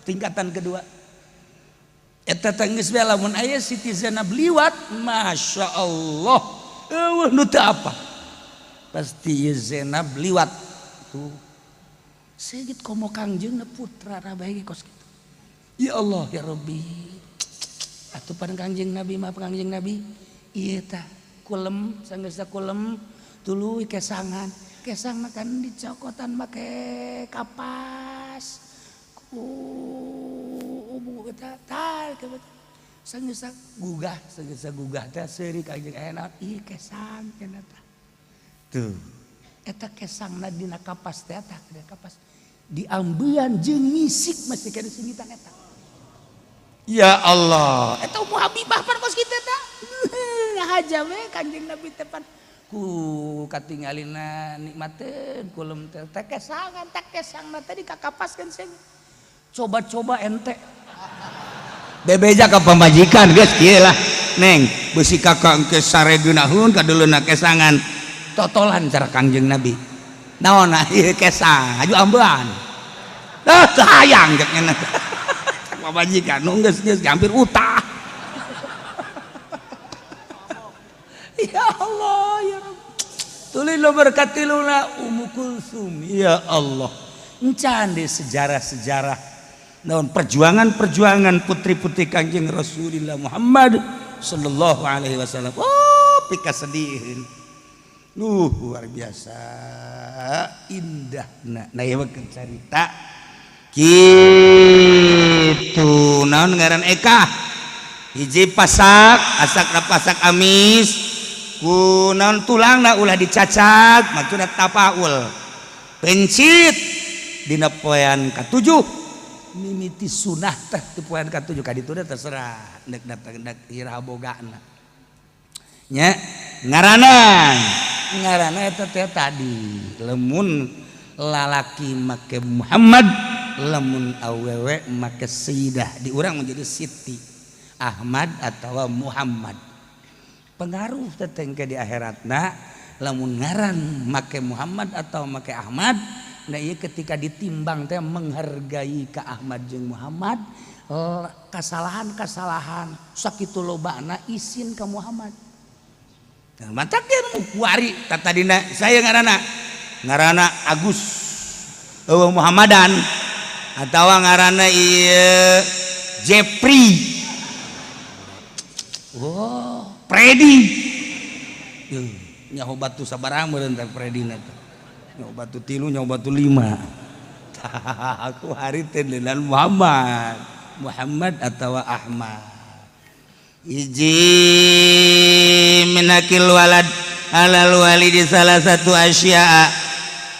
Tingkatan kedua. Eta teh geus bae lamun aya Siti Zainab liwat, Masya Allah. Eueuh nu teu apa. Pasti ieu Zainab liwat. Tuh. Seungit komo Kangjengna putra bae ge kos kitu. Ya Allah ya Rabbi. Atuh pan Kangjeng Nabi mah Kangjeng Nabi ieu tah kulem sanggeusna kulem tuluy kesangan. Kesangna kan dicokotan make kapas. Ku ubu eta tar sanggeusna gugah sanggeusna gugah teh seuri Kangjeng aya naon ieu kesang cenah tah. Tuh. Eta kesangna dina kapas teh tah dina kapas diambean jeung misik masih kana seungitan eta. Ya Allah. Eta Ummu Habibah pan kos kitu tah. Ngahaja we Kangjeng Nabi teh pan ku katingalina nikmateun kulem teh teh kesangan teh kesangna teh dikakapaskeun seungit. Coba-coba ente. Bebeja ka pamajikan geus kieu lah. Neng, beusi kakak engke sare geunaheun kadeuleuna kesangan. Totolan cara Kangjeng Nabi. Naon ieu kesang, aju ambean. Ah, teu hayang cek nya. Cek pamajikan nu geus geus hampir utah. Ya Allah ya Rabb. Tuluy nomor katiluna Ummu Kulsum. Ya Allah. Encan di sejarah-sejarah naon perjuangan-perjuangan putri-putri Kangjeng Rasulullah Muhammad sallallahu alaihi wasallam. Oh, pika sedihin. Luar biasa indah. Nah, nah ieu mah carita kitu. Kunaon ngaran Eka? Hiji pasak, asakna pasak amis. Kunaon tulangna ulah dicacak, maksudna tafaul. Pencit dina poean katujuh mimiti sunah teh di poean katujuh ka ditu terserah nek datang nek iraha bogana nya ngaranna ngaranna eta teh tadi lemun lalaki make Muhammad, lamun awewe make Sayyidah, di urang menjadi Siti Ahmad atau Muhammad. Pengaruh teh engke di akhiratna lamun ngaran make Muhammad atau make Ahmad. Nah ieu ketika ditimbang teh menghargai ka Ahmad jeung Muhammad, kesalahan-kesalahan sakitu lobana isin ka Muhammad. Nah, mantak dia kuari tadina saya ngaranna ngaranna Agus eueuh Muhammadan atawa ngaranna ieu Jepri, oh Freddy, nyaho batu sabaraha meureun teh Freddy na teh, nyaho batu 3, nyaho batu 5. Aku hari teh dengan Muhammad Muhammad atau Ahmad. Hiji minakil walad alal walidi salah satu asya'a,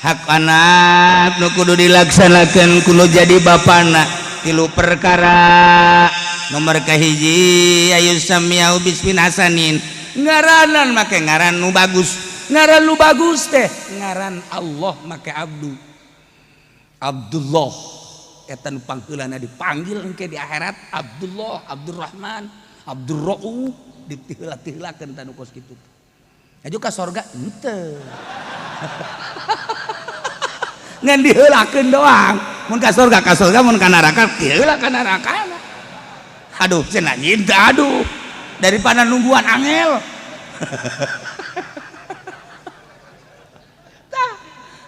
hak anak nu kudu dilaksanakan kudu jadi bapana tilu perkara. Nomor kahiji, ayu samiau bismin hasanin, ngaranan make ngaran nu bagus. Ngaran nu bagus teh ngaran Allah make Abdu, Abdullah. Eta nu pangheulana dipanggil engke di akhirat Abdullah, Abdurrahman, Abdurrauf, ditiheula-tiheulakeun tanu kos kitu. Aju ka sorga henteu. Ngan diheulakeun doang. Mun ka sorga, mun ka neraka tiheula ka neraka. Aduh, cenah nyinta aduh. Daripada nungguan angel. Tah,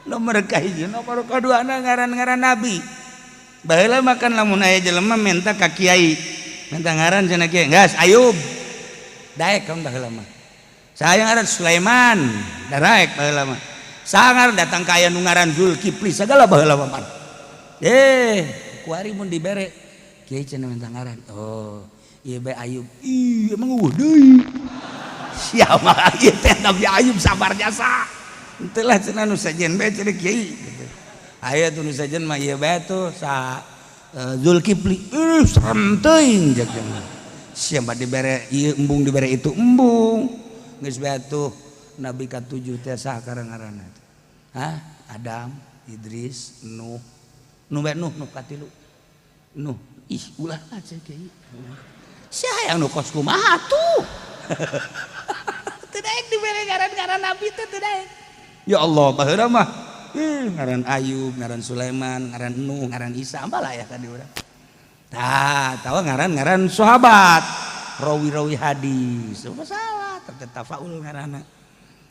nomor kahiji, nomor kaduana ngaran-ngaran nabi. Baheula makan lamun aya jelema minta ka kiai, minta ngaran cenah kiai, "Gas Ayub." Daek kan baheula mah. Saya ngaran Sulaiman, daraek baheula mah. Sangar datang ka aya nu ngaran Zulkifli sagala baheula mah. Kuari mun dibere kiai cenah minta ngaran. Oh, ieu bae Ayub. Ih, emang eueuh deui. Siapa ieu teh Nabi Ayub sabar jasa. Henteu lah cenah nu sejen bae cenah kiai gitu. Aya tuh nu sejen mah ieu bae tuh sa Zulkifli. Ih, serem teuing jak jangan. Siapa dibere ieu embung dibere itu embung. Geus bae tuh Nabi katujuh teh saha ngaranna? Hah? Adam, Idris, Nuh. Nuh bae Nuh, Nuh katilu. Nuh. Ih, ulah aja kiai. Sia yang nu kos kumaha tuh? Teu daek dibere ngaran-ngaran nabi teh teu daek. Ya Allah, baheula mah ih ngaran Ayub, ngaran Sulaiman, ngaran Nuh, ngaran Isa, apalah ya ka di urang. Tah, tahu ngaran-ngaran sahabat, rawi-rawi hadis. Masalah, teh tafaul ngaranna.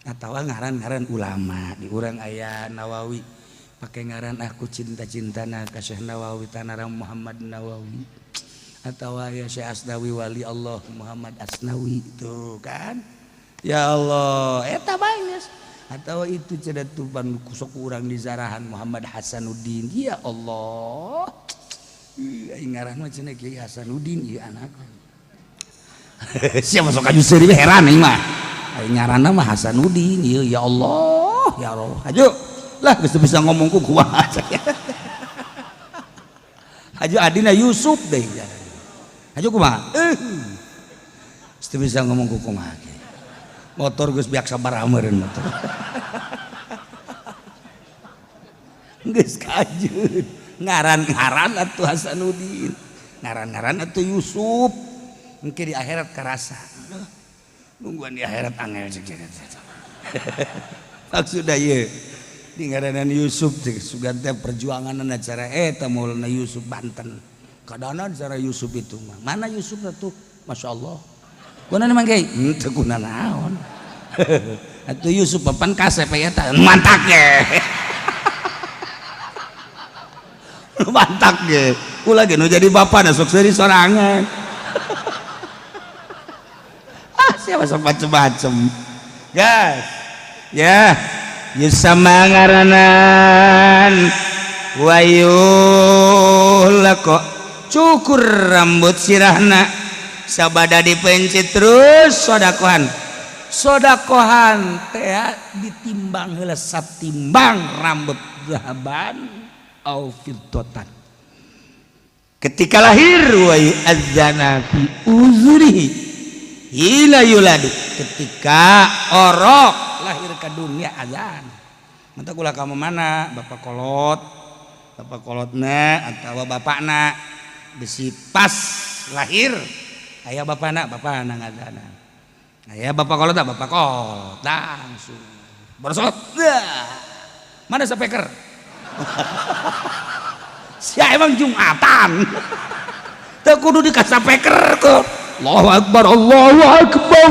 Atawa ngaran-ngaran ulama, di urang aya Nawawi. Pakai ngaran aku cinta-cintana ka Syekh Nawawi Tanara Muhammad Nawawi. Atau ya Syekh Asnawi wali Allah Muhammad Asnawi tuh kan. Ya Allah, eta bae geus. Atau itu cenah tuban sok urang di zarahan Muhammad Hasanuddin. Ya Allah. Ih, aing ngaran mah cenah Kiai Hasanuddin ieu anak. Siapa sok aju seuri heran aing mah. Aing ngaranna mah Hasanuddin ieu ya Allah, ya Allah. Aju lah geus bisa ngomong ku kumaha. Aju adina Yusuf deh. Aju kumaha? Geus bisa ngomong ku kumaha. Motor geus biak sabaraha meureun motor. Geus kajeun. Ngaran-ngaran atuh Hasanuddin. Ngaran-ngaran atuh Yusuf. Engke di akhirat karasa. Nungguan di akhirat angel cek. Maksudna ieu di ngaranan Yusuf teh sugan teh perjuanganna cara eta Maulana Yusuf Banten. Kadana cara Yusuf itu mah. Mana Yusuf tuh? Masya Allah. Kuna mang kiai? Henteu kuna naon. Atuh Yusuf papan kasep eta mantak ge. Mantak ge. Ulah ge nu jadi bapa na sok seuri sorangan. Ah, siapa sok macem-macem. Guys. Ya. Yusama ngaranan wayuh lako Cukur rambut sirahna sabada dipencet terus sodakohan. Sodakohan teh ditimbang heula satimbang rambut zahaban au fiddatan. Ketika lahir wa yu'adzana fi uzurihi hila yuladu, ketika orok lahir ke dunia azan. Mantap ulah kamu mana bapak kolot, bapak kolotna atau bapakna besi pas lahir aya bapakna, bapakna ngazana. Aya bapak kolot, bapak kolot langsung bersot. Mana speaker? Sia emang Jumatan. Teu kudu dikasapeker ke. Allahu Akbar, Allahu Akbar.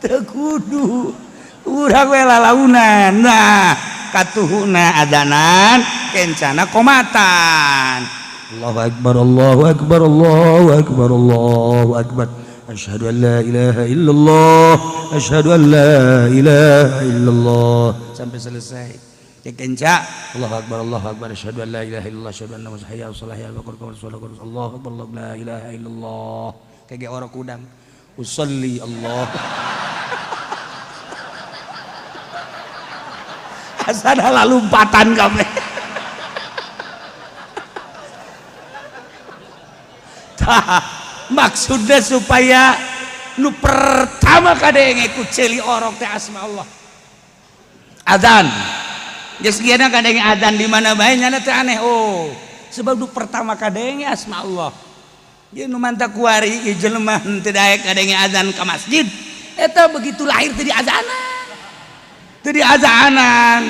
Teu kudu. Urang we lalaunan. Nah, katuhuna adanan kencana komatan. Allahu Akbar, Allahu Akbar, Allahu Akbar, Allahu Akbar. Asyhadu an la ilaha illallah, asyhadu an la ilaha illallah sampai selesai. Ya kenca Allahu Akbar, Allahu Akbar, asyhadu an la ilaha illallah, asyhadu anna muhammadan hayya 'alas shalah, hayya 'alal falah, Allahu Akbar, la ilaha illallah. Kayak orang kudang. Usolli Allah. Asana lalumpatan kabeh. Tah, maksudnya supaya nu pertama kadenge ku ceuli orok teh asma Allah. Adzan. Geus geuna kadenge adzan di mana bae nyana teh aneh. Oh, sebab nu pertama kadenge asma Allah. Ieu nu manta kuari ieu jelema henteu daek kadenge adzan ka masjid. Eta begitu lahir teh diazanan. Teu diazanan.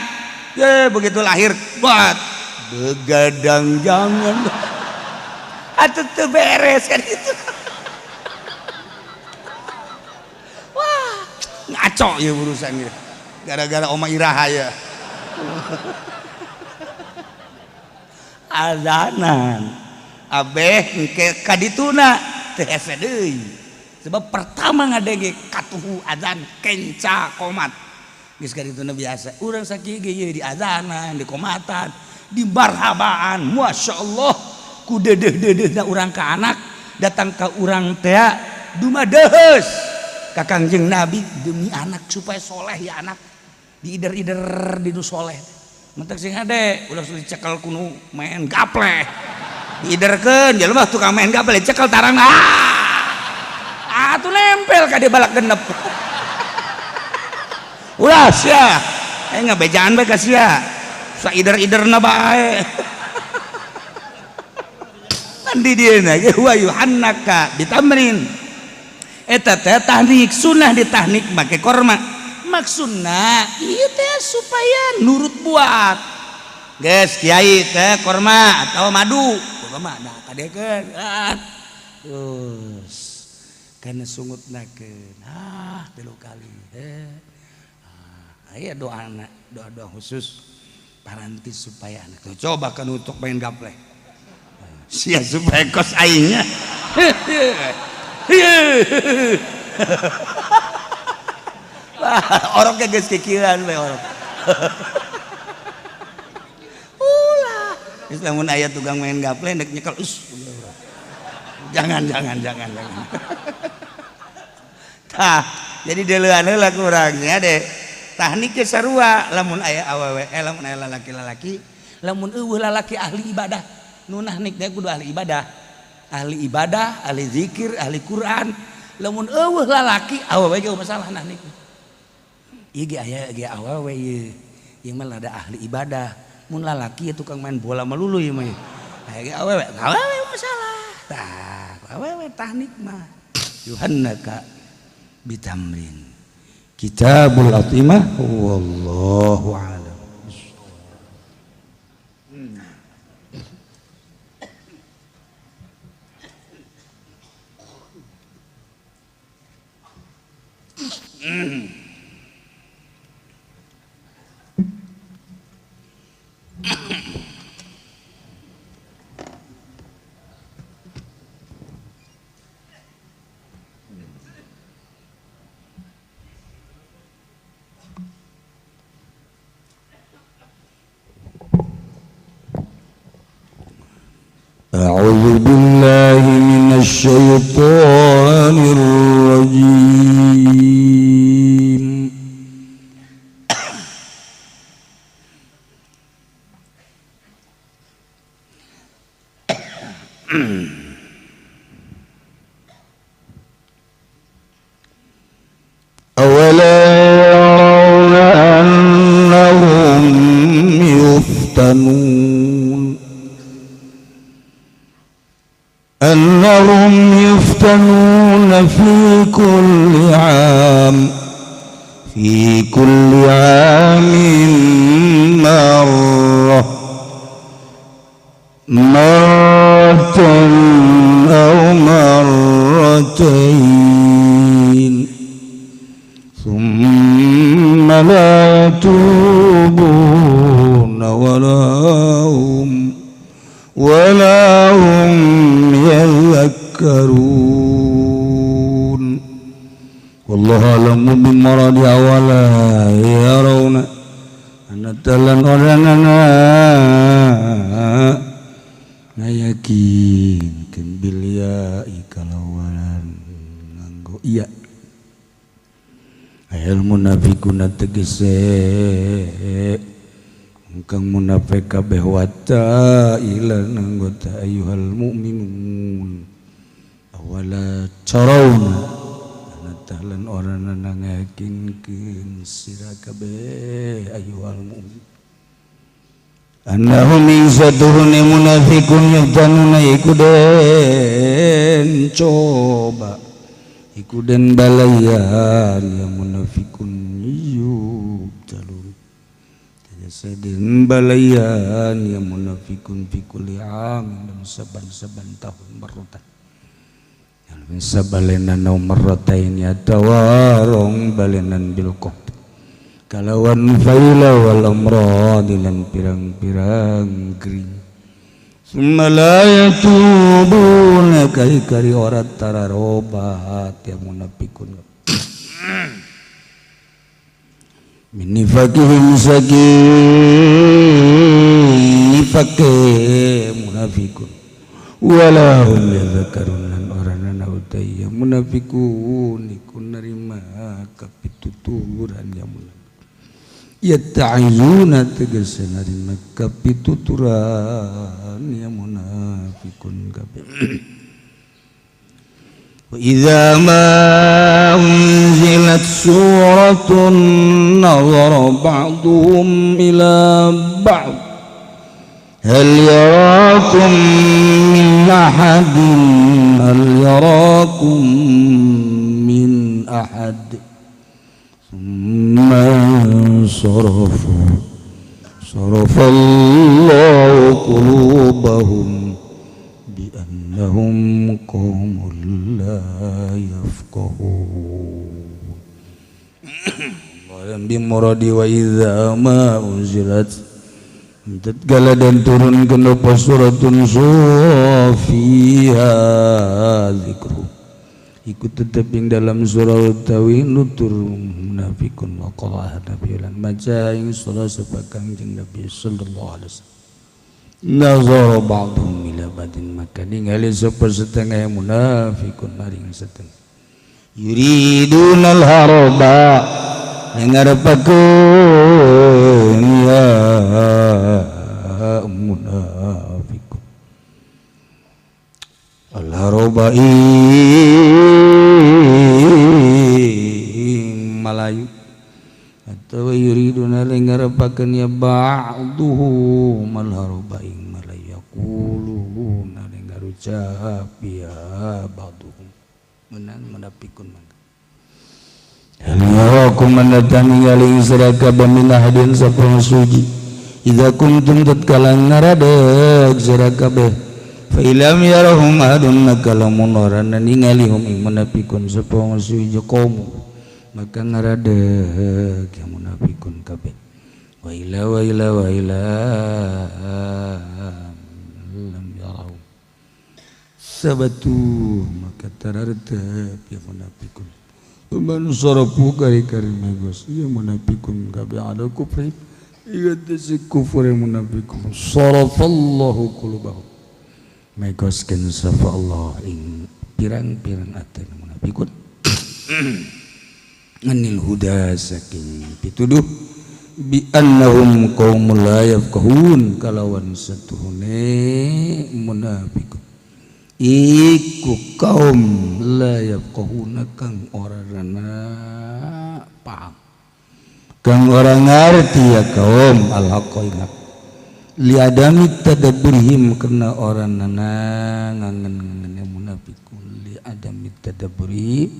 Ye begitu lahir buat begadang jangan. Atuh teu beres kan itu. Wah, ngaco ya urusan gitu. Gara-gara Oma Iraha ya. Azanan. Abeh engke kadituna teu hese deui. Sebab pertama ngadenge katuhu azan kenca komat. Geus kadituna biasa. Urang sakieu ge ieu di azanan, di komatan, di marhabaan. Masyaallah. Ku dedeh-dedehna urang ka anak datang ka urang teh dumadeheus ka Kangjeng Nabi demi anak supaya soleh ya anak diider-ider di nu soleh mentek sing hade ulah dicekel ku nu main gaple diiderkeun jelema tukang main gaple cekel tarang ah atuh nempel ka dia balak genep ulah sia ngabejaan bae ka sia saider-iderna bae. Di dieuna ge wa yuhannaka bitamrin eta teh tahnik sunnah ditahnik make korma maksudna ieu teh supaya nurut buat geus kiai teh korma atau madu korma da kadekeun terus kana sungutnakeun ah 3 kali aya doana doa-doa khusus paranti supaya anak tuh coba kan untuk main gaple sia supaya kos aingnya. Oroknya geus kikiran we orok. Ulah. Geus lamun aya tukang main gaple ndek nyekel us. Jangan jangan jangan jangan. Tah, jadi deuleuan heula kurangnya deh. Tahnik ge sarua lamun aya awewe lamun aya lalaki-lalaki, lamun eueuh lalaki ahli ibadah. Nu nahnik teh kudu ahli ibadah, ahli ibadah, ahli zikir, ahli Quran. Lamun eueuh lalaki awewe ge masalah nahnik. Ieu ge aya ge awewe ieu. Ieu mah ada ahli ibadah. Mun lalaki tukang main bola melulu ieu mah. Aya ge awewe, awewe masalah. Tah, awewe tahnik mah. Yuhannaka bitamrin. Kitabul Atimah wallahu a'lam. أعوذ بالله من الشيطان الرجيم. أولا يرون أنهم يفتنون أنهم يفتنون في كل عام في كل عام مرة مرة أو مرتين ثم لا يتوبون ولا هم يذكرون. والله أعلم بمراد أولا يرون أن تلن أرننا ngayakinkeun bil ya'i kalawan nganggo iya ayal munafiquna tegese kang munafik kabeh wata ilan anggota ayyuhal mu'minun awala tarawna tahlan orana ngayakinkeun sira kabeh ayyuhal mu'min annahum izatuhun munafiqun yaftanuna ikuden coba ikuden balayan ya munafiqun yubtalun den balayan ya munafiqun fi kulli am dan saban-saban tahun marratan sabalenan au marratain ya tawarong balenan bil qahd kalawan faila wal amrad lan pirang-pirang gering summa la yatubuna kari-kari ora tararobat ya munafiqun min nifaqihim sakin nifaqe munafiqun wala hum yadhakkarun lan orana utai ya munafiqun iku narima kapituturan ya munafiqun yatta'izuna tegese narima kapituturan ya munafiqun kabeh. Wa idza ma unzilat suratun nazara ba'duhum ila ba'd hal yarakum min ahadin hal yarakum min ahad thumma sarafu sarafallahu qulubahum bi annahum qaumun la yafqahun. Bi muradi wa idza ma unzilat tatkala dan turun kenapa suratun fiha zikru ikut tetap ing dalam surah utawi nutur munafikun wa qala nabi lan maca ing surah sapa Kangjeng Nabi sallallahu alaihi wasallam nazara ba'dhum ila ba'din maka ningali sapa setengah munafikun maring setengah yuridunal haraba ngarepakeun ya munafikun al haraba malayu atau yuriduna ngarepakeun ya ba'duhum al haraba ing malayu yaquluna ngarucap ya ba'duhum menan munafikun mangga hal yarakum mandatani ngaling siraka min ahadin sapa suci idza kuntum tatkala ngaradeg sira kabeh fa ilam yarahum ahadun nakalamun orana ningali hum ing munafikun sapa suci qaum maka ngaradeg ya munafikun kabeh wa ila wa ila wa ila lam yarahum sabatu maka tarartep ya munafikun man sarafu kari-kari magos ya munafikun kabeh ada kufri ieu teh kufur munafikun sarafallahu qulubahum Megoskeun sapa Allah ing pirang-pirang atena munafikun anil huda saking pituduh bi annahum qaumul la yafqahun kalawan satuhune munafikun iku kaum la yafqahuna kang ora paham kang ora ngarti ya kaum al-haqqa ing hak liadami tadabburihim karena orang nana ngangen-ngangene munafikun liadami tadabburi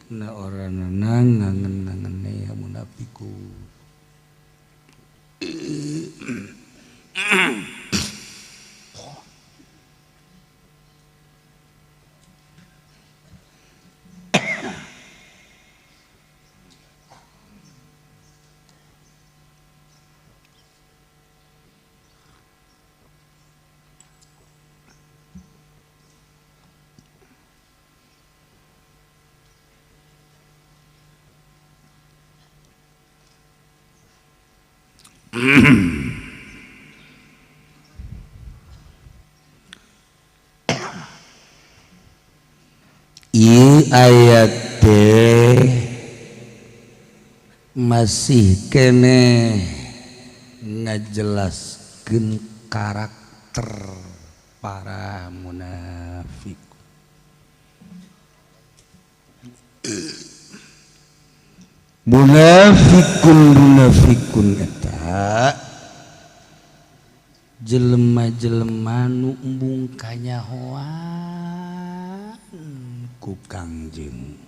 karena orang nana ngangen-ngangene ya munafikun. Ieu ayat teh masih keneh ngajelaskeun karakter para munafik. Munafikun munafikun eta jelema-jelema nu embung kanyahoan ku Kangjeng,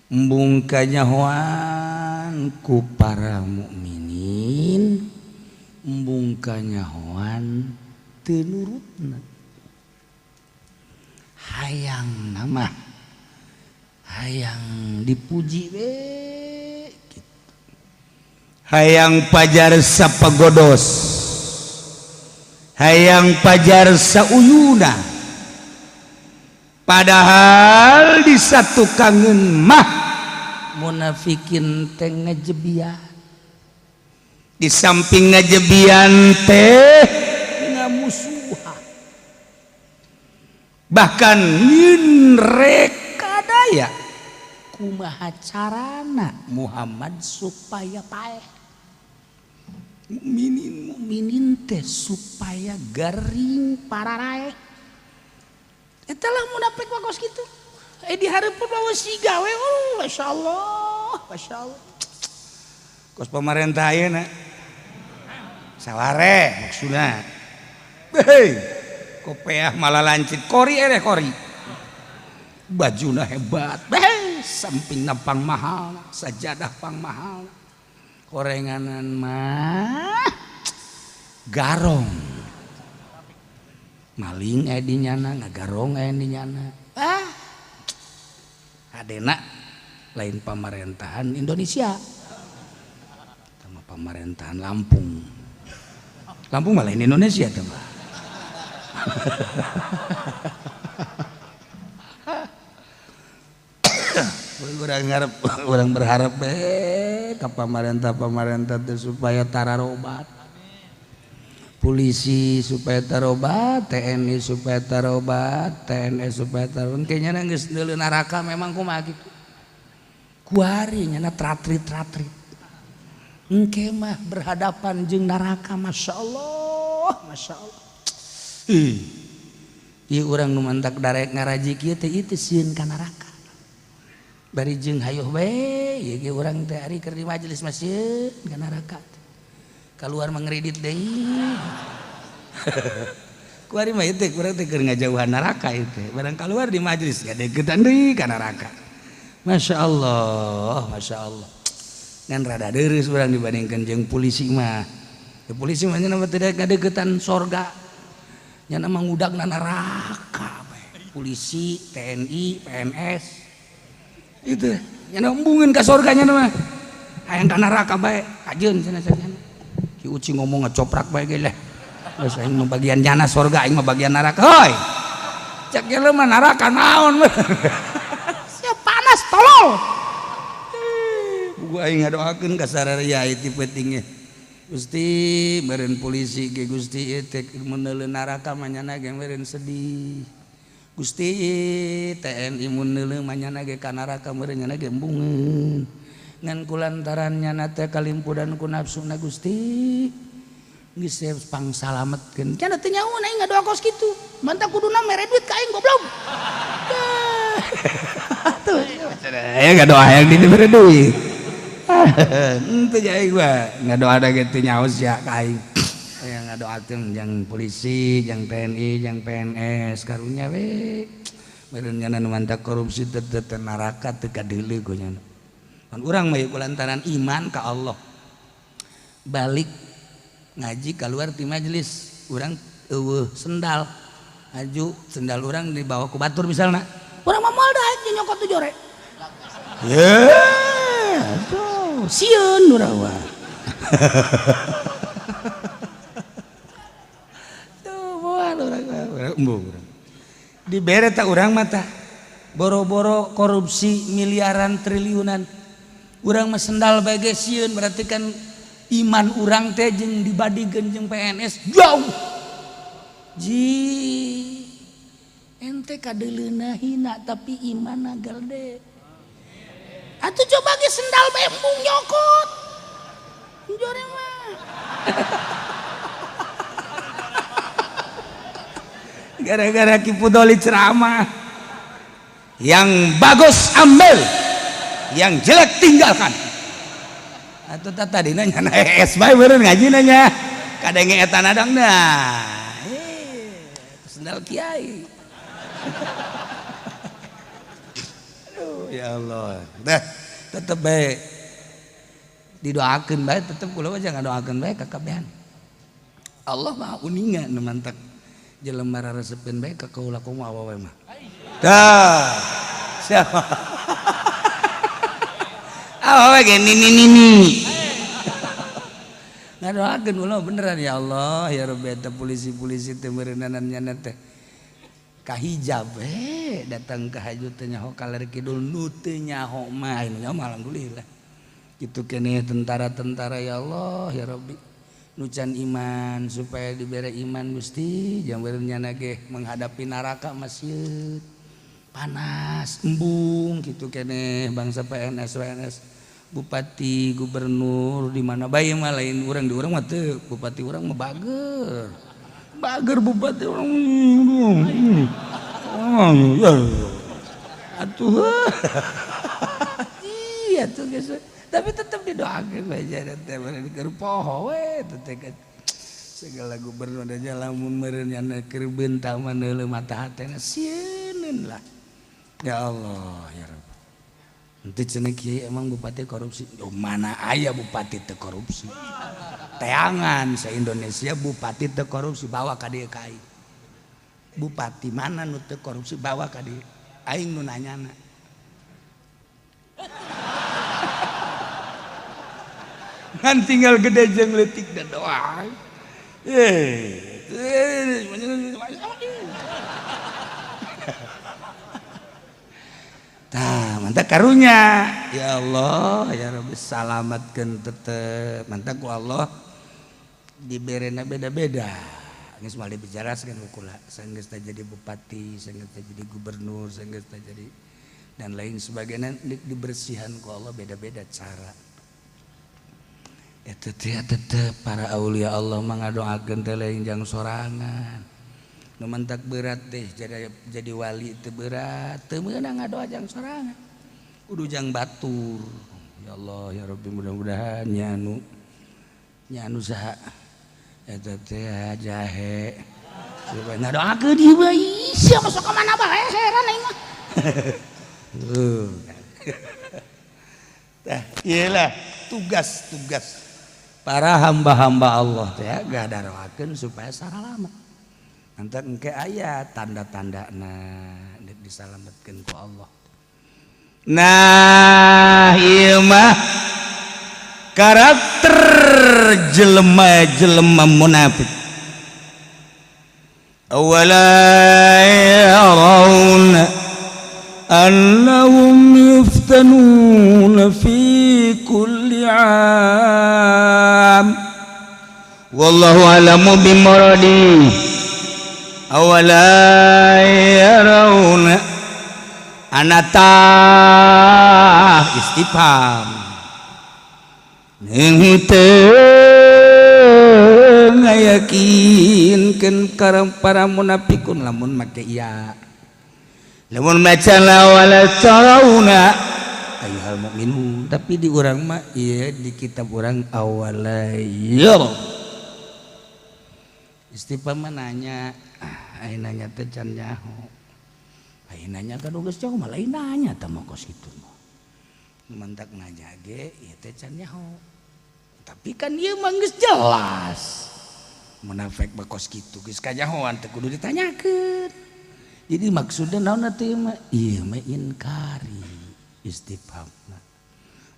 embung kanyahoan ku para mukminin, embung kanyahoan teu nurutna. Hayang nama hayang dipuji we gitu. Hayang pajar sapagodos, hayang pajar sauyuna, padahal di satu kangen mah munafikin teh ngajebian, di samping ngajebian teh ngamusuhan, bahkan nyin rekadaya kumaha carana Muhammad supaya paeh, mukminin mukminin teh supaya garing pararaeh. Eta lah munafik mah kos kitu. Di hareupeun mah siga we, oh masyaallah, masyaallah. Kos pamarentah ayeuna saware maksudna. Hei, kopeah malah lancit kori eleh kori. Bajuna hebat. Hei, sampingna pang mahal, sajadah pang mahal. Korenganan mah garong. Maling aya di nyana, ngagarong aya di nyana. Ah. Adena lain pemerintahan Indonesia. Sama pemerintahan Lampung. Lampung mah lain Indonesia teh mah. Urang ngarep, urang berharap ka pamarentah-pamarentah teh supaya tararobat. Polisi supaya tarobat, TNI supaya tarobat, TNI supaya tarobat. Kayaknya geus neuleuh neraka memang kumaha kitu. Kuari nya tratrit-tratrit. Engke mah berhadapan jeung neraka, masyaallah, masyaallah. Ih. Ieu urang nu mantak darek ngaraji kieu teh ieu teh sieun ka neraka. Bari jeung hayoh bae ieu ge urang teh ari keur di majelis mah sieun ka neraka. Keluar mengredit deui. Kuari mah teh kurang teh keur ngajauhan neraka ieu teh. Barang keluar di majelis gadegetan deui ka neraka. Masyaallah, masyaallah. Ngan rada deureuh urang dibandingkeun jeung polisi mah. Ya polisi mah nya mah teu gadegetan sorga. Nya mah ngudagna neraka bae. Polisi, TNI, PNS. Itu nya embungeun ka sorga nya mah. Hayang ka neraka bae, kajeun cenah cenah. Ki Uci ngomong ngecoprak bae ge lah. Geus aing mah bagian jana sorga, aing mah bagian neraka. Hoi. Cek ge mah neraka naon. Sia panas tolol. Buku aing ngadoakeun ka sararea ti peuting. Gusti meureun polisi ge Gusti ieu teh mun neuleuh neraka mah nyana ge meureun sedih. Gusti TNI mun neuleuh mah nyana ge ka neraka meureun nyana ge embungeun. Ngan kulantaran nyana teh kalimpudan ku nafsuna Gusti. Geus pangsalametkeun. Cenah teu nyaho aing ngadoa kos kitu. Mantap kuduna mere duit ka aing goblok. Tuh, aya ngadoa hayang dibere duit. Henteu aing mah ngadoa da ge teu nyaho sia ka aing. Aya ngadoakeun jang polisi, jang TNI, jang PNS karunya we. Meureun nyana nu mantak korupsi teu teu neraka teu kadeuleu ku nyana. Pan urang mah kulantaran iman ka Allah. Balik ngaji keluar ti majelis, urang eueuh sendal. Aju sendal urang dibawa ku batur misalna. Urang mah moal da aja nyokot tu jore. Ye, tuh sieun urang mah. Tuh moal urang mah, embung urang. Dibere tak urang mah tah. Boro-boro korupsi miliaran triliunan. Urang mah sendal bae ge sieun, berarti kan iman urang teh jeung dibandingkeun jeung PNS jauh. Ji ente kadeuleuna hina tapi iman gede. Atuh coba ge sendal bae embung nyokot. Jore mah. Gara-gara Ki Pudoli ceramah. Yang bagus ambil, yang jelek tinggalkan. Atuh tadi nanya es bae meureun ngaji nanya. Kadenge eta nadang dah. Sendal kiai. Aduh ya Allah. Dah tetep bae didoakeun bae tetep kula mah jangan doakeun bae kakabehan. Allah Maha uninga nu mantak jelema raresepeun bae ka kaula kumaha awewe mah. Dah. Siapa? Awewe ge nini-nini. Ngadoakeun ulah beneran ya Allah ya Rabbi eta polisi-polisi teh meureunana nyana teh kahijab we datang ke haju teh nyaho kaler kidul nu teu nyaho mah anu nyaho alhamdulillah. Kitu keneh tentara-tentara ya Allah ya Rabbi nu can iman supaya dibere iman Gusti jang beureun nyana ge menghadapi neraka masieun panas embung kitu keneh bangsa PNS PNS bupati gubernur di mana bae mah lain urang di urang mah teu bupati urang mah bager bager bupati urang atuh iya tuh geus tapi tetep didoakeun bae teh keur poho we teh segala gubernur aja lamun meureun nyana keur beunta mah neuleuh mata hatena sieun lah ya Allah ya Rabb. Ente cenah kiai emang bupati korupsi. Oh, mana aya bupati teu korupsi. Teangan se Indonesia bupati teu korupsi bawa ka dieu ka aing. Bupati mana nu teu korupsi bawa ka dieu. Aing nu nanyana. Ngan tinggal gede jeung leutik da doang. Tah, mantap karunya. Ya Allah, ya Rabbi salamatkeun tetep. Mantap ku Allah diberena beda-beda. Geus moal dibicaraskeun ku kula. Sanggeus teh jadi bupati, sanggeus teh jadi gubernur, sanggeus teh jadi dan lain sebagainya dibersihan ku Allah beda-beda cara. Eta teh tetep para aulia Allah mah ngadoakeun teh lain jang sorangan. Nu mantak berat deh jadi wali teu berat teu meunang ngadoa jang sorangan kudu jang batur ya Allah ya Rabbi mudah-mudahan nya anu saha eta teh jahe ngadoakeun ieu mah sia masuk ka mana bae heran aing mah. Tah ieu lah tugas-tugas para hamba-hamba Allah teh ngadaroakeun supaya saralama. Nanti engke aya tanda-tandana disalametkeun ku Allah. Nah, ieu mah karakter jelema-jelema munafik. Awala yarawna annahum yuftanuna fi kulli 'am. Wallahu alamu bimuradi. Awala yarawna anata istifham henteu ngayakinkeun para munafikun lamun make iya, lamun maca wala tarawna ayyuhal mukminun, tapi di urang mah ieu di kitab urang awala yaraw istifham mah nanya. Ai nanya teh can nyaho, ai nanya ka geus jauh mah lain nanya tah mah kos kitu mah mantak nanya ge ieu teh can nyaho, tapi kan ieu mah geus jelas munafik mah kos kitu geus kanyahoan teh kudu ditanyakeun. Jadi maksudna naon atuh mah ieu mah inkari istifhamna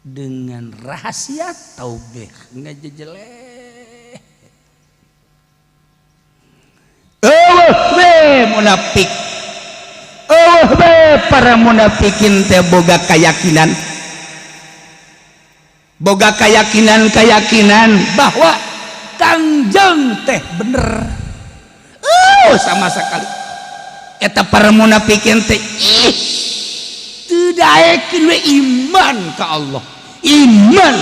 dengan rahasia taubih ngajejeleh. Eueuh we munafik, eueuh we para munafikin teh boga keyakinan, boga keyakinan-keyakinan bahwa Kangjeng teh bener. Sama sekali eta para munafikin teh ih teu daekeun we iman ka Allah, iman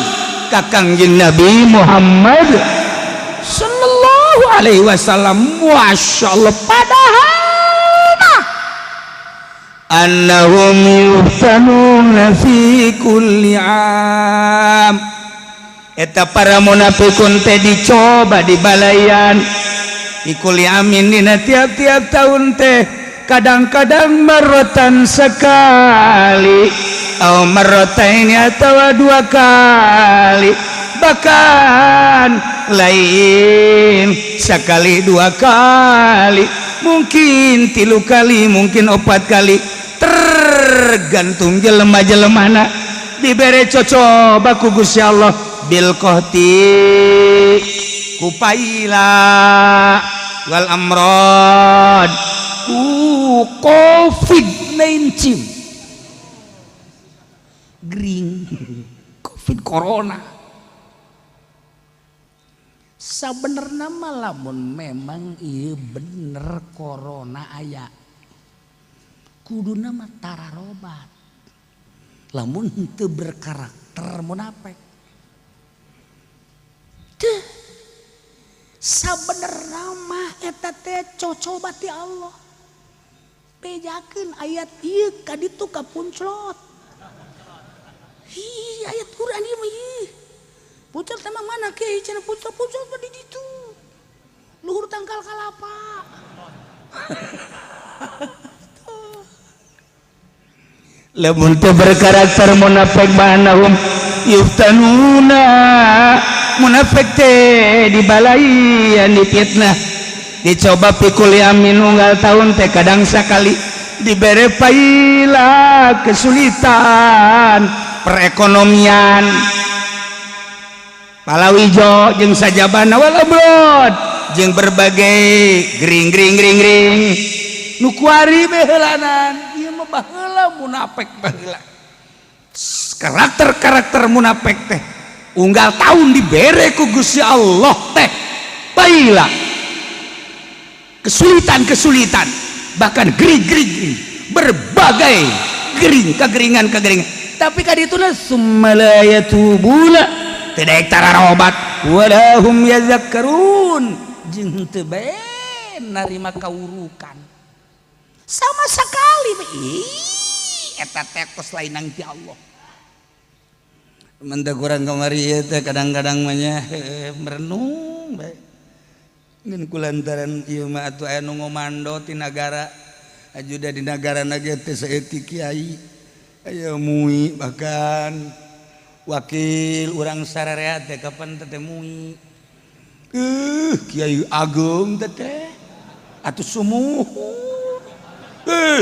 ka Kangjeng Nabi Muhammad sallallahu alaihi wasallam. Masya Allah, padahal mah annahum yuftanuna fi kulli am, eta para munafikun teh dicoba dibalayan fi kulli amin dina tiap-tiap tahun teh, kadang-kadang marrotan sekali atau marrotaini atau dua kali, bahkan lain sekali dua kali, mungkin 3 kali, mungkin 4 kali, tergantung jelema-jelemana dibere cocoba ku Gusti Allah bil qahti kupaila wal amrad ku COVID-19 gering COVID corona. Sabenerna mah lamun memang ieu bener corona aya, kuduna mah tararobat lamun henteu berkarakter munafik teh. Sabenerna mah eta teh cocoba ti Allah, bejakeun ayat ieu ka ditu ka punclot. Hi ayat Quran ieu mah ieu punclot teh mah mana kiai cenah punclot, punclot mah di ditu luhur tangkal kalapa. Lamun teu berkarakter munafik manahum yuftanuna, munafik teh dibalaian difitnah dicoba pikul amin unggal tahun teh kadang sakali dibere paila kesulitan perekonomian palawijo jeung sajabana wal amrod jeung berbagai gering gering gering gering nu kuari beheulanan. Ieu mah baheula munafik baheula karakter-karakter munafik teh unggal tahun dibere ku Gusti Allah teh paila kesulitan-kesulitan bahkan gering-gering berbagai gering kegeringan-kegeringan, tapi kadi itulah summa la yatubuna tidak tararobat walahum yazakkarun jeung teu bae narima kaurukan sama sekali. Ih eta teh kos lain nang ti Allah. Mentah kurang kamari ieu teh kadang-kadang mah nya merenung bae ngan kulantaran ieu mah atuh aya nu ngomando ti nagara ajuda di nagara ge teh saeutik kiai aya mui bahkan wakil urang sararea teh kapan teh mui kiai ageung teh atuh sumuhun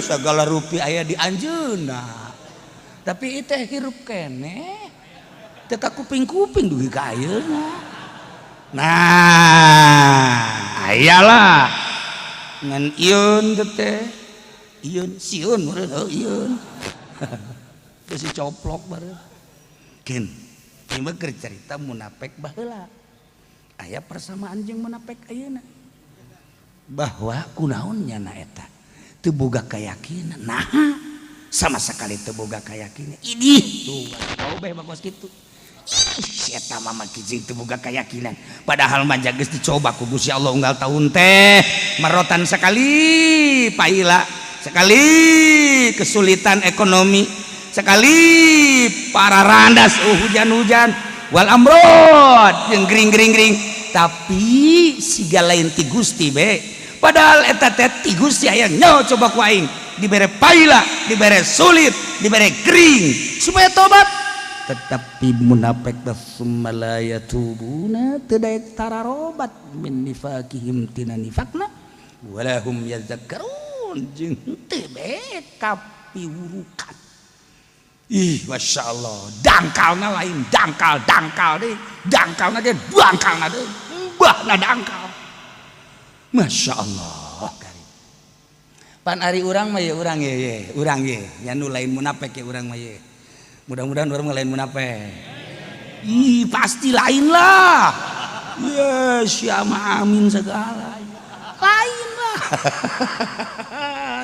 sagala rupi aya di anjeunna tapi teh hirup keneh teh ka kuping-kuping dugi ka ayeuna. Nah ayalah ngan ieun teh ieun sieun meureun heuh ieun geus coplok bareng. Kin ieu mah keur carita munafik baheula. Aya persamaan jeung munafik ayeuna. Bahwa kunaon nyana eta teu boga keyakinan. Nah, sama sekali teu boga keyakinan. Idih, tuh kabeh mah kos kitu. Ih, eta mah kijing teu boga keyakinan. Padahal mah geus dicoba ku Gusti Allah unggal tahun teh marotan sekali paila, sekali kesulitan ekonomi, sekali para randas hujan-hujan wal amrod jeung gering-gering-gering, tapi siga lain ti Gusti be. Padahal eta teh ti Gusti aya nyaho coba ku aing dibere paila, dibere sulit, dibere gering supaya tobat. Tetapi munafik summa la yatubuna teu daek tararobat min nifaqihim tina nifakna wala hum yadzakkarun jeung teu be kapiwurukan. Ih, masya Allah, dangkalna lain dangkal dangkal deh, dangkalna ge dangkalna deui, mbahna dangkal. Masya Allah. Pan ari urang mah ye urang ye ye, urang ye, nya nu lain munafik ye urang mah ye. Mudah-mudahan urang mah lain munafik. Ih, pasti lain lah. Ye, siapa amin segala. Lain lah.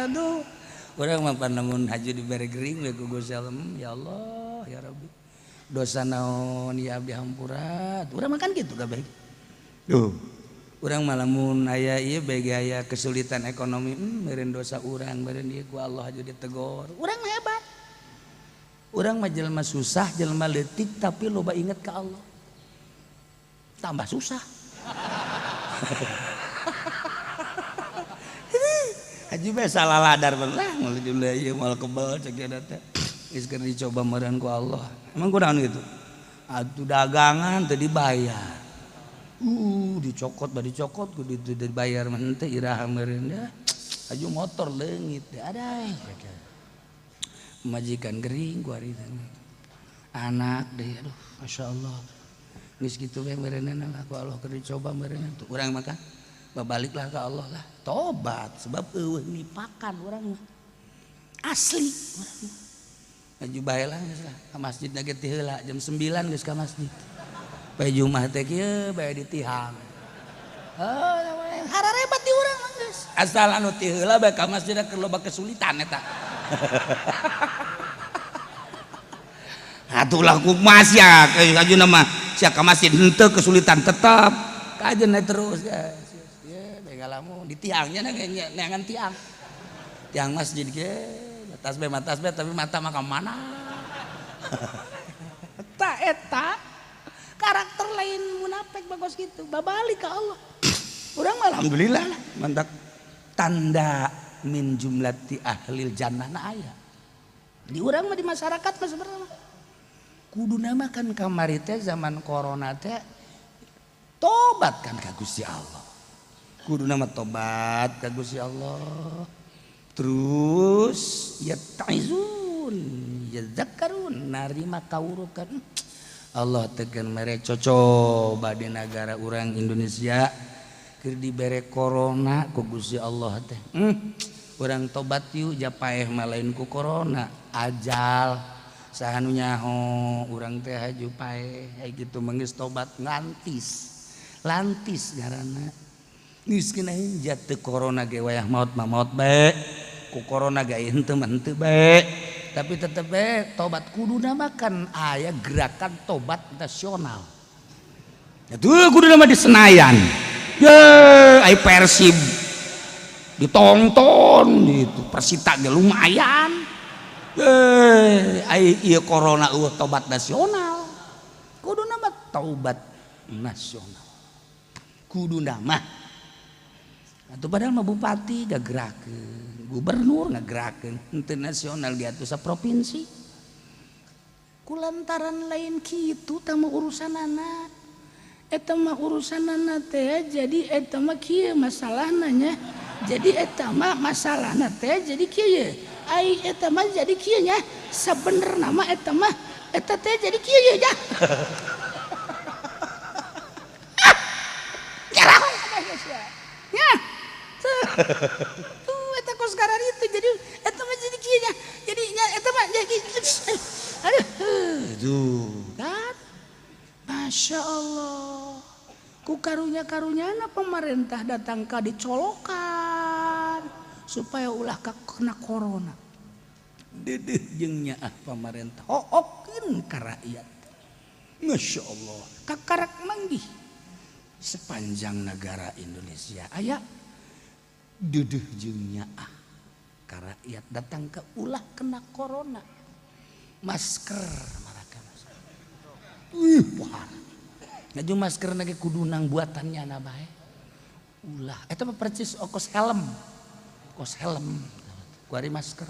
Aduh. Urang mah pan lamun haji dibere gering we ku Gusti Allah, ya Allah, ya Rabbi. Dosa naon ya abdi hampura. Urang mah kan kitu kabeh. Duh. Urang mah lamun aya ieu bae aya kesulitan ekonomi, meureun dosa urang, meureun ieu ku Allah haji ditegor. Urang mah hebat. Urang mah jelema susah, jelema leutik tapi loba inget ka Allah. Tambah susah. Haji bae salah ladar lah, mulai ieu moal kebel cek dia teh. Geus keur dicoba meureun ku Allah. Emang kunaon kitu? Atuh dagangan teu dibayar. Dicokot bari dicokot kudu dibayar mah henteu iraha meureun dah. Aju motor leungit teh aday. Majikan gering ku ari teh. Anak deui aduh masyaallah. Geus kitu we meureunna lah ku Allah keur dicoba meureunna tuh urang mah kan babaliklah ke Allah lah. Tobat sebab eueuh nipakan urang mah. Asli urang mah. Aju bae lah geus lah ka masjid na ge ti heula jam 9 geus ka masjid. Bae Jumat teh kieu bae di tihang. Heuh, hararebat di urang mah geus. Asal anu ti heula bae ka masjid keur loba kesulitan eta. Atuh lah kumaha sia kajuna mah sia ka masjid henteu kesulitan tetep kajeun terus ya. Ye bae ngalamun di tiangnya neangan tiang. Tiang masjid ge matas be tapi mata mah ka mana. Ta eta karakter lain munafik bagus gitu, babalik ke Allah. Urang mah alhamdulillah lah, mantak tanda min jumlati ahlil jannah na aya. Di urang mah di masyarakat mah sebenarnya. Kuduna mah kan kamari teh zaman corona teh tobat kan ka Gusti Allah. Kuduna mah tobat ka Gusti Allah. Terus ya ta'izun, ya zakarun, narima kawurukan. Allah tegan mere cocoba di negara urang Indonesia keur dibere corona ku Gusti Allah teh. Urang tobat yuk japaeh mah lain ku corona, ajal saha nu nyaho urang teh haju paeh kitu mah geus tobat ngantis. Lantis ngaranna. Geus kena jatuh corona ge wayah maot mah maot bae. Ku corona ge henteu mah henteu bae. Tapi tetep bae tobat kuduna mah kan aya gerakan tobat nasional. Atuh kuduna mah di Senayan. Ye, ai Persib ditonton gitu. Persita ge lumayan. Ye, ai ieu corona eueuh tobat nasional. Kuduna mah taubat nasional. Kuduna mah. Atuh padahal mah bupati ngagerakeun, gubernur ngagerakeun, henteu nasional ge atuh saprovinsi. Kulantaran lain kitu tah mah urusanana. Eta mah urusanana teh jadi eta mah kieu masalahna nya. Jadi eta mah masalahna teh jadi kieu ye. Ai eta mah jadi kieu nya. Sabenerna mah eta mah eta teh jadi kieu ye nya. Ya. Tuh eta kos karar itu jadi eta mah jadi kieu nya. Jadi nya eta mah jadi aduh. Tuh kan. Masya Allah. Ku karunya-karunyana pemerintah datang ka dicolokan supaya ulah kena corona. Dedeh jeung nyaah pemerintah hookeun ka rakyat. Masya Allah, kakarak manggih sepanjang negara Indonesia aya dedeh jeung nyaah ka rakyat datang ke ulah kena corona. Masker maraka masker. Wih, pohara. Ngaju masker nage kudu nang buatannya na bae. Ulah eta mah percis kos helm. Kos helm. Kuari masker.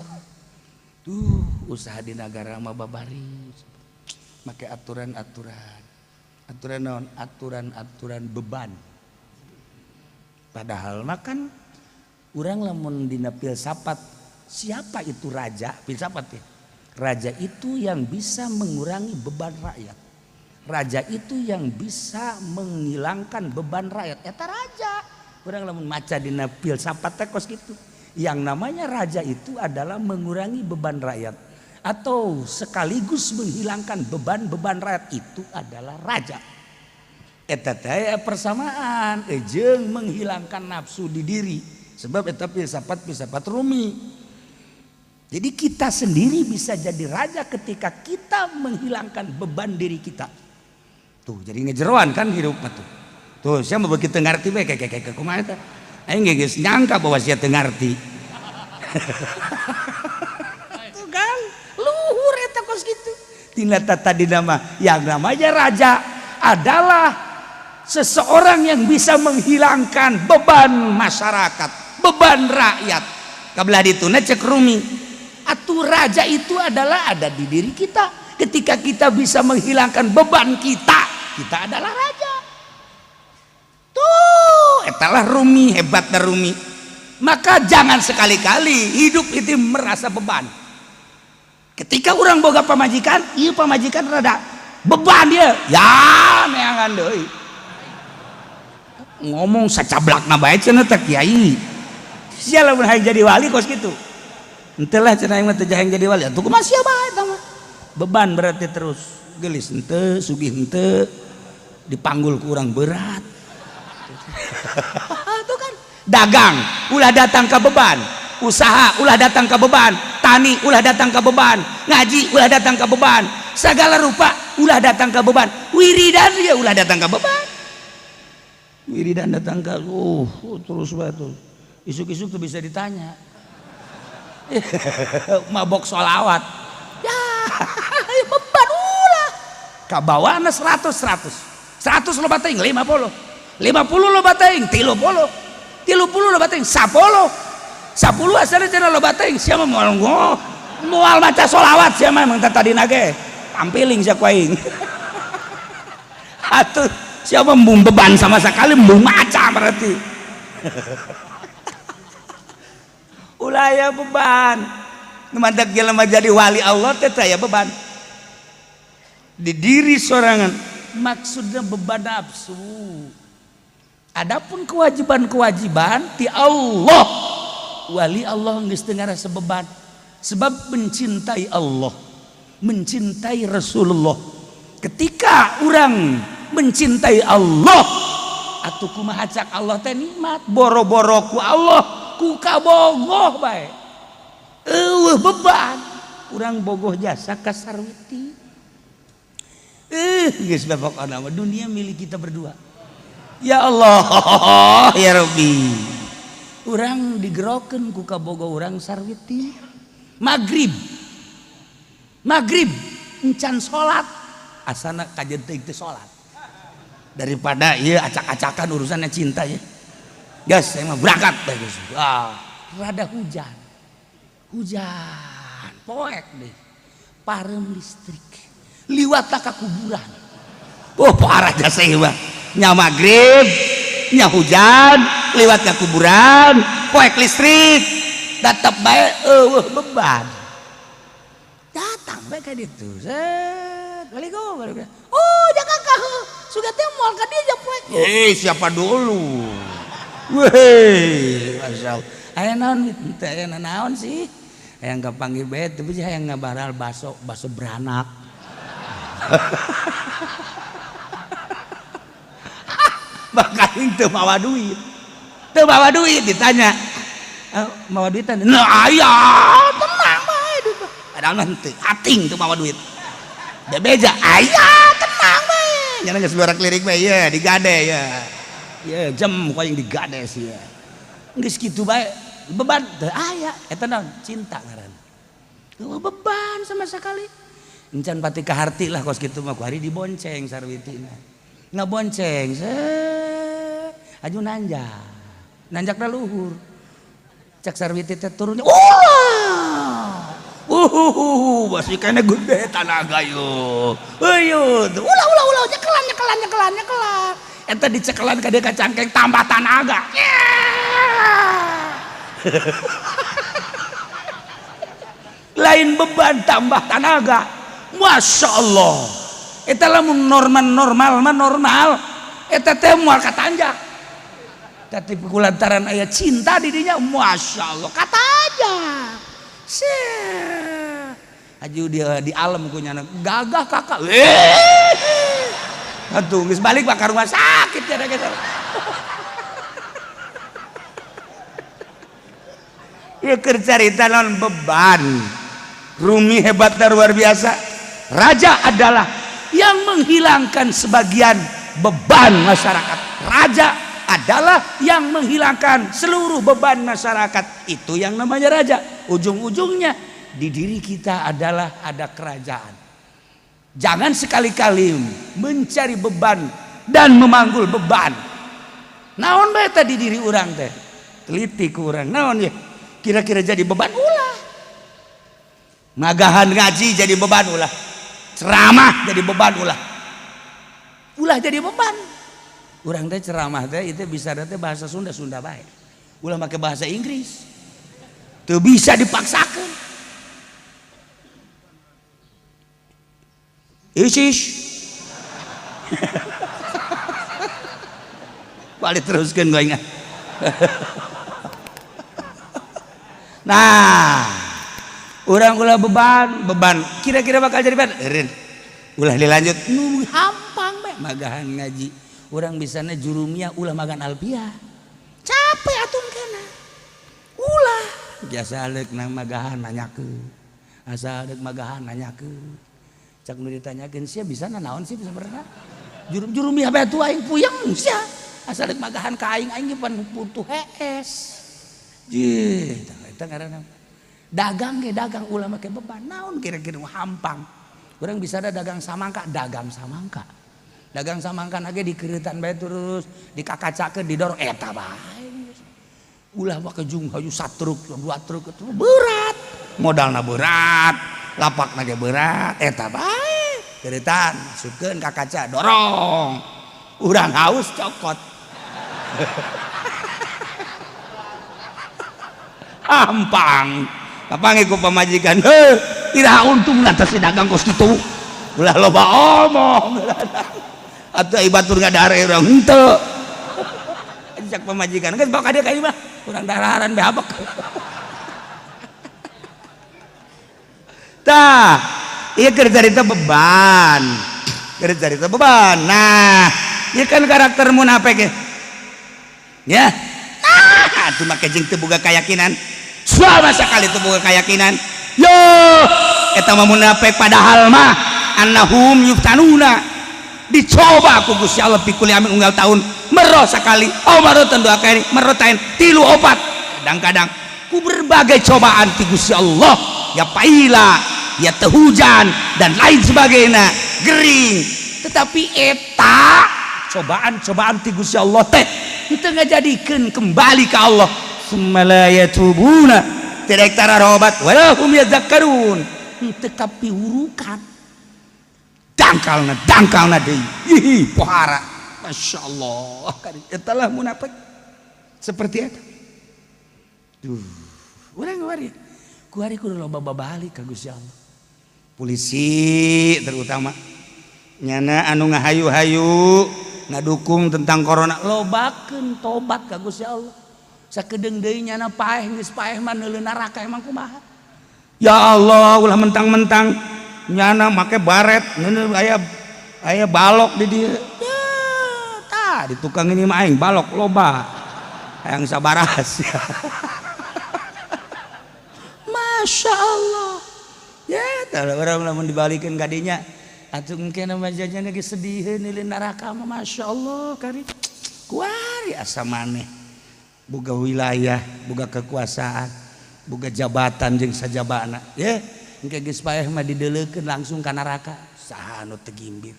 Tuh usaha di nagara mah babari. Make aturan-aturan. Aturan naon? Aturan-aturan beban. Padahal mah kan urang lamun dina filsafat, siapa itu raja? Filsafat ya. Raja itu yang bisa mengurangi beban rakyat. Raja itu yang bisa menghilangkan beban rakyat. Eta raja. Urang lamun maca dina filsafat teh kos kitu. Yang namanya raja itu adalah mengurangi beban rakyat atau sekaligus menghilangkan beban-beban rakyat, itu adalah raja. Eta teh persamaan jeung menghilangkan nafsu di diri. Sebab eta filsafat-filsafat Rumi. Jadi kita sendiri bisa jadi raja ketika kita menghilangkan beban diri kita. Tuh jadi ngejeroan kan hidup mah tuh. Tuh sia mah begitu ngarti bae kayak kumaha eta. Aing geus nyangka bahwa sia teu ngarti. Tuh kan luhur eta kos kitu. Tina tadi nama yang namanya raja adalah seseorang yang bisa menghilangkan beban masyarakat, beban rakyat. Kabelah dituna cek Rumi. Atuh raja itu adalah ada di diri kita. Ketika kita bisa menghilangkan beban kita, kita adalah raja. Tuh, etalah Rumi, hebatnya Rumi. Maka jangan sekali-kali hidup itu merasa beban. Ketika orang boga pamajikan, iya pamajikan rada beban dia. Ya, neangan deui. Ngomong sacablakna bae cenah teh kiai. Sia lamun hayang jadi wali kos kitu. Henteu lah cenah aing mah teu hayang jadi wali. Atuh kumaha sia bae eta mah. Beban berarti terus. Gelis henteu, sugih henteu, dipanggul ku urang berat. Itu kan dagang ulah datang ke beban, usaha ulah datang ke beban, tani ulah datang ke beban, ngaji ulah datang ke beban, segala rupa ulah datang ke beban, wiridan ya ulah datang ke beban. Wiridan datang ke terus bae tuh. Isuk-isuk tuh bisa ditanya. Mabok sholawat. Ya, beban ulah. Kabawana 100 100. 100 loba teuing 50. 50 loba teuing 30. 30 loba teuing 10. 10 asalna cenah loba teuing sia mah moal moal maca sholawat sia mah emang tadina ge. Tampiling sia ku aing. Atuh sia mah embung beban sama sekali embung maca berarti. Ulah aya beban. Nu mantak jelema jadi wali Allah teh teu aya beban. Di diri sorangan maksudnya beban nafsu. Adapun kewajiban-kewajiban ti Allah, wali Allah geus teu ngarasa beban. Sebab mencintai Allah, mencintai Rasulullah. Ketika orang mencintai Allah, atuh kumaha cak Allah teh nikmat, boro-boro ku Allah, ku kabogoh bae. Eueuh beban. Urang bogoh jasa ka Sarwiti. Geus pokona mah dunia milik kita berdua. Ya Allah, ya Rabbi. Urang digerokeun ku kabogoh urang Sarwiti. Maghrib. Maghrib encan salat. Asana kajeun teuing teu salat. Daripada ieu acak-acakan urusannya cinta ya. Gas, saya mah berangkat deh geus. Ah, rada hujan. Hujan, poek deh. Parem listrik. Liwat ka kuburan. Oh, parah jasa ieu mah. Nya maghrib, nya hujan, liwat ka kuburan, poek listrik. Tetep bae eueuh beban. Datang bae ka ditu. Set, Waalaikumsalam. Oh, jaga ka. Sudah teh moal ka dieu ja poek. Eh, siapa dulu? Weh, Masya Allah. Aya naon teh aya naon sih? Hayang kapanggih bae teu hayang ngabaral baso, baso beranak. Bakal teu mawa duit. Teu mawa duit ditanya. Mawa duit nah aya tenang bae duit. Padahal mah henteu, ating teu mawa duit. Bebeja aya tenang bae. Nya geus luar klirik bae ye digade ya. Ye jam ku aing digade sia. Geus kitu bae beban teu aya eta naon cinta ngaranna. Eueuh beban sama sekali. Encan pati kaharti lah kos kitu mah ku hari dibonceng sarwitina. Ngabonceng set aju nanjak. Nanjakna luhur. Cak sarwiti teh turunnya ulah. Masih kene gede tanaga yo. Ayo, ulah ulah ulah nyekelan nyekelan nyekelan nyekelan. Eta dicekelan ka dieu ka cangkeng tambah tanaga. Lain beban tambah tanaga. Masya Allah. Eta lamun normal mah normal. Eta teh moal katanjak. Tapi kulantaran aya cinta di dinya, Masya Allah katanjak. Aju dia di alam ku nyana gagah kakak. Atuh geus balik ka rumah sakit ya gitu. Ieu keur carita naon beban. Rumi hebat dan luar biasa. Raja adalah yang menghilangkan sebagian beban masyarakat. Raja adalah yang menghilangkan seluruh beban masyarakat. Itu yang namanya raja. Ujung-ujungnya di diri kita adalah ada kerajaan. Jangan sekali-kali mencari beban dan memanggul beban. Naon bae tadi diri urang teh? Teliti ku urang. Naon ya? Kira-kira jadi beban ulah. Magahan ngaji jadi beban ulah. Ceramah jadi beban ulah. Ulah jadi beban. Urang teh ceramah teh itu bisa teh bahasa Sunda Sunda bae. Ulah make bahasa Inggris. Teu bisa dipaksakeun. Isis. Balik teruskeun gua ingat. Nah, urang ulah beban, beban kira-kira bakal jadi beban. Eureun. Ulah dilanjut nu hampang bae magahan ngaji. Urang bisana jurumiyah ulah magan alfiah. Capek atuh kena. Ulah biasa leuk nang magahan nanyakeun. Asa leuk magahan nanyakeun. Cak nu ditanyakeun sia bisa naon sih sebenarnya. Jurumiyah bae atuh aing puyeng sia. Asa leuk magahan ka aing aing pan butuh hees. Jih, eta ngaranna. Dagang ge dagang ulah make beban. Naon kira-kira hampang. Urang bisa ada dagang samangka, dagang samangka. Dagang samangka nage dikeureutan bae terus, dikakacakeun didorong eta bae. Ulah make jung hayu satruk, dua truk itu berat. Modalna berat, lapakna ge berat, eta bae. Keureutan, masukkeun ka kaca, dorong. Urang haus cokot. Hampang. Kapanggih ku pamajikan, heuh, iraha untungna teh si dagang kos kitu. Ulah loba omong. Atuh ai batur ngadare urang henteu. Cak pamajikan geus bawa ka dieu ka imah, urang daraharan be habek. Tah, ieu keur carita beban. Keur carita beban. Nah, ieu kan karakter munafik ge. Ya. Ah, atuh make jeung teu boga keyakinan. Sama sekali teu boga keyakinan. Yo, eta mah munafik padahal mah annahum yuftanuna. Dicoba ku Gusti Allah pikul amin unggal tahun meroh sekali, oh marotan dua kali, merotain tilu opat. Kadang-kadang ku berbagai cobaan ti Gusti Allah, ya paila, ya tehujan dan lain sebagainya, gering. Tetapi eta cobaan-cobaan ti Gusti Allah teh teu ngajadikeun kembali ka Allah. Summa la yatubuna tidak tararobat walahum yadzakkarun. Tetapi hurukan dangkalna dangkalna deui. Ih, pohara. Masya Allah. Eta lah munafik. Seperti eta. Duh, urang kuari. Kuari kudu loba babalik ka Gusti Allah. Polisi terutama nyana anu ngahayu-hayu ngadukung tentang corona lobakeun tobat ka Gusti Allah. Sakedeung deui nyana paeh geus paeh mah neuleuh neraka emang kumaha. Ya Allah, ulah mentang-mentang nyana make baret, ngeuneuh aya aya balok di dieu. Ya, tah Di tukang ini mah aing balok loba hayang sabaras. Masya Allah ya, kalau orang lamun dibalikin kadinya atuh mungkin mah jajan lagi sedih nilai neraka mah. Masya Allah, kari kuari asa maneh boga wilayah, boga kekuasaan, boga jabatan jeung sajabana ya, engke geus paeh mah dideleukeun langsung ka neraka. Saha anu teu gimbir?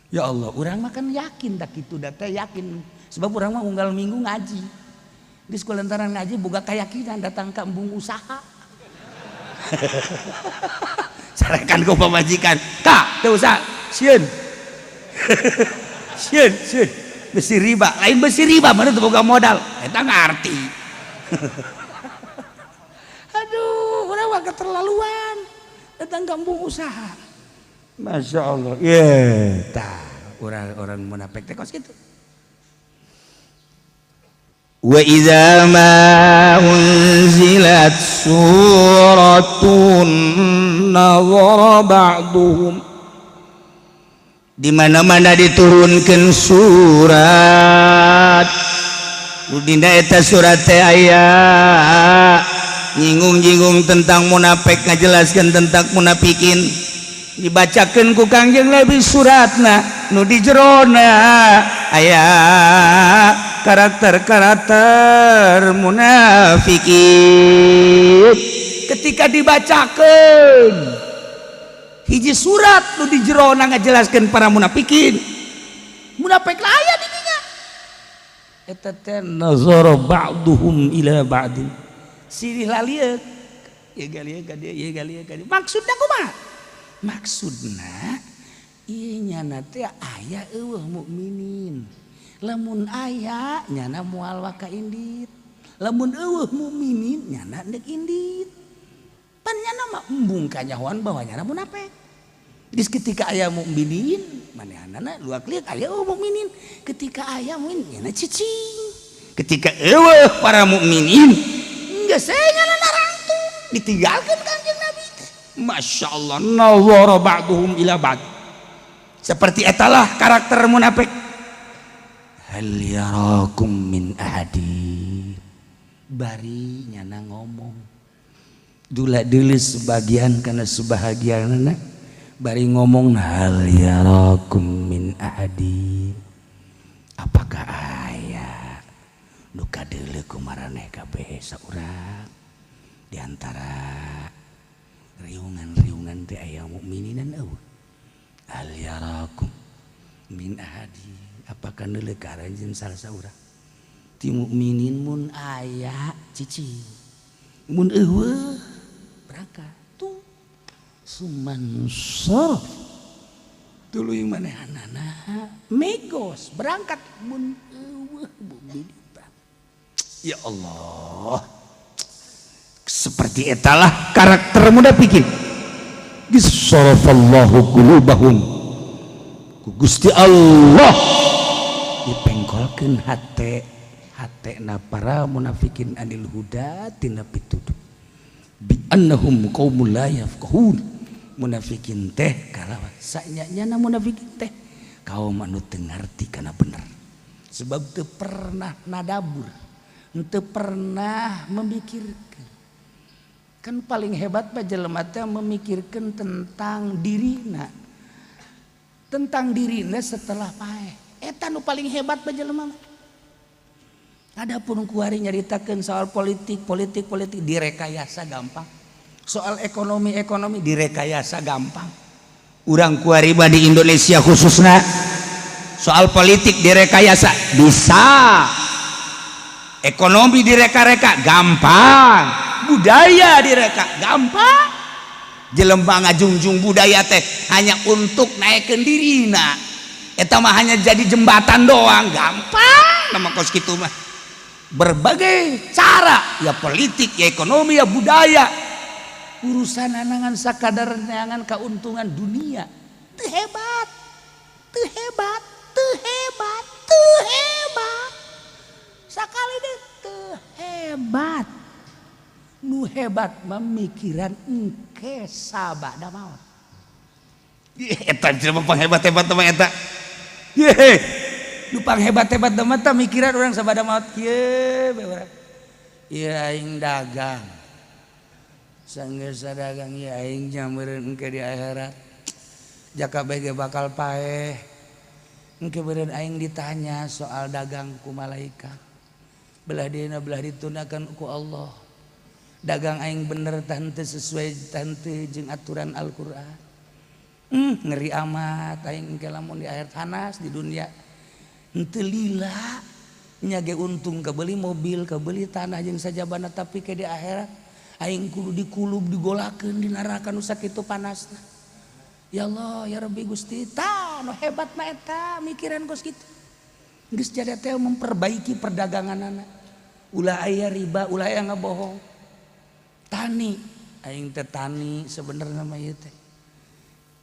Ya Allah, urang mah kan yakin tak kitu da teh, yakin sebab urang mah unggal minggu ngaji. Geus kulantaran ngaji boga keyakinan, datang ka embung usaha, carekan ku pamajikan, "Kak, teu usah sieun, sieun, sieun besi riba." Lain besi riba, mana teu boga modal eta ngarti. Aduh, urang mah keterlaluan datang ka embung usaha. Masya Allah ye, tah orang-orang munafik teh kos kitu. وإذا ما أنزلت سورة نظر بعضهم. Di mana-mana diturunkan surat, dina eta surat teh aya nyinggung-nyinggung tentang munafik, ngajelaskan tentang munafikin. Dibacakan ku Kangjeng Nabi suratna, nu di jerona aya karakter-karakter munafikin. Ketika dibacakan hiji surat nu di jerona ngajelaskan para munafikin, munafik lah aya di dinya eta teh, nazara ba'duhum ila ba'din, silih lalieuk ieu galieuk ka dieu, ieu galieuk ka dieu. Maksudna kumaha? Maksudna ieu nyana teh aya eueuh mukminin. Lamun aya, nyana moal waka indit. Lamun eueuh mukminin, nyana ndek indit. Pan nyana mah embung kanyahoan bahwa nyana munafik. Geus ketika aya mukminin, manehanana luak liuk aya eueuh mukminin. Ketika aya mukmin, nyana cicing. Ketika eueuh para mukminin, geus nyana narangtung, ditinggalkeun Kanjeng Nabi teh. Masya Allah, nazara ba'duhum ila ba'd. Seperti etalah karakter munafik. Hal yarakum min ahadin, bari nyana ngomong dula deuleu sebagian karena sebahagian, bari ngomong, hal yarakum min ahadin, apakah aya nu kadeuleu ku maraneh kabeh saurang di antara riungan-riungan teh aya mukmininan eueuh? Hal yarakum min ahadin, apakah neuleuh ka aranjeun salah saurang ti mukminin? Mun aya, cicing. Mun eueuh, berangkat tuh. Suman sorof, tuluy manehanana megos berangkat mun eueuh mukminin. Ya Allah, seperti etalah karakter munafikin. Gisarafallahu qulubahum, ku Gusti Allah dipengkolkeun hate hatena para munafikin, anil huda, tina pituduh, bi annahum qaumul la yafqahun. Munafikin teh kalawan sanyanya munafikin teh kaum anu teu ngarti kana bener, sebab teu pernah nadabur, teu pernah memikirkan. Kan paling hebat pak jelema teh memikirkan tentang dirina, tentang dirina setelah paeh. Eta nu paling hebat pak jelema mah. Adapun kuari nyaritakeun soal politik, politik, politik direkayasa gampang. Soal ekonomi, ekonomi direkayasa gampang. Urang kuari mah di Indonesia khususnya soal politik direkayasa bisa, ekonomi direka-reka gampang, budaya direka gampang. Jelema ngajungjung budaya teh hanya untuk naikkan dirina, eta mah hanya jadi jembatan doang. Gampang nama kos kitu mah, berbagai cara ya, politik ya, ekonomi ya, budaya, urusan anangan sakadar neangan keuntungan dunia. Teu hebat, teu hebat, teu hebat, teu hebat sakali deh, teu hebat. Nu hebat memikiran engke sabada maot. Eta jelema panghebat-hebat mah eta. Ye. Nu panghebat-hebat mah tah mikiran urang sabada maot kieu bae urang. Ieu aing dagang. Sanggeus dagang ieu aing nya meureun engke di akhirat. Jaka bae ge bakal paeh. Engke meureun aing ditanya soal dagang ku malaikat. Belah dieuna belah ditunakan ku Allah. Dagang aing bener tah henteu sesuai tah henteu jeung aturan Al-Qur'an. Ngeri amat aing engke lamun di akhirat hanas di dunia. Henteu lila nya ge untung kabeli mobil, kabeli tanah jeung sajabana tapi ke di akhirat aing kudu dikulub digolakeun di neraka nu sakitu panasna. Ya Allah ya Rabbi Gusti tah nu hebat mah eta mikiran kos kitu. Geus jadi teh memperbaiki perdaganganana. Ulah aya riba, ulah aya ngabohong. Tani aing teh tani sebenarnya mah ieu teh.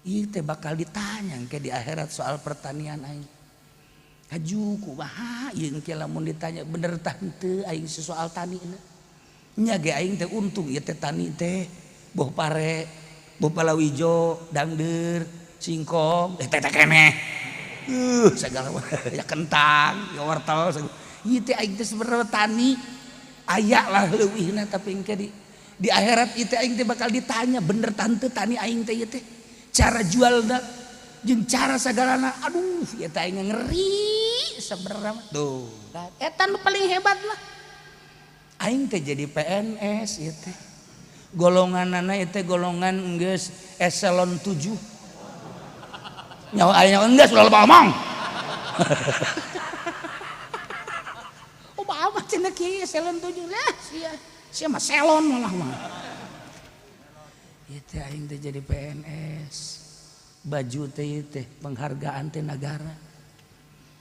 Ieu teh bakal ditanya engke di akhirat soal pertanian aing. Haju kumaha ieu engke lamun ditanya bener tah henteu aing soal tani na. Nya ge aing teh untung ieu teh tani teh boh pare, boh palawijo, dangdeur, singkong, teh teh keneh. Segala ya kentang, ya wortel, ieu teh aing teh sebenarnya tani. Aya lah leuwihna tapi engke di akhirat ieu teh aing teh bakal ditanya bener tah henteu tani aing teh ieu teh. Cara jualna jeung cara sagalana aduh ieu teh aing ngeri sebenarnya mah. Tuh eta nu paling hebat lah. Aing teh jadi PNS ieu teh. Golonganana ieu teh golongan geus eselon 7. Nyawa aing geus ulah loba omong. Obama cenah kieu eselon 7 lah sia. Sia mah selon malah mah. Ieu teh aing teh jadi PNS. Baju teh teh penghargaan teh nagara.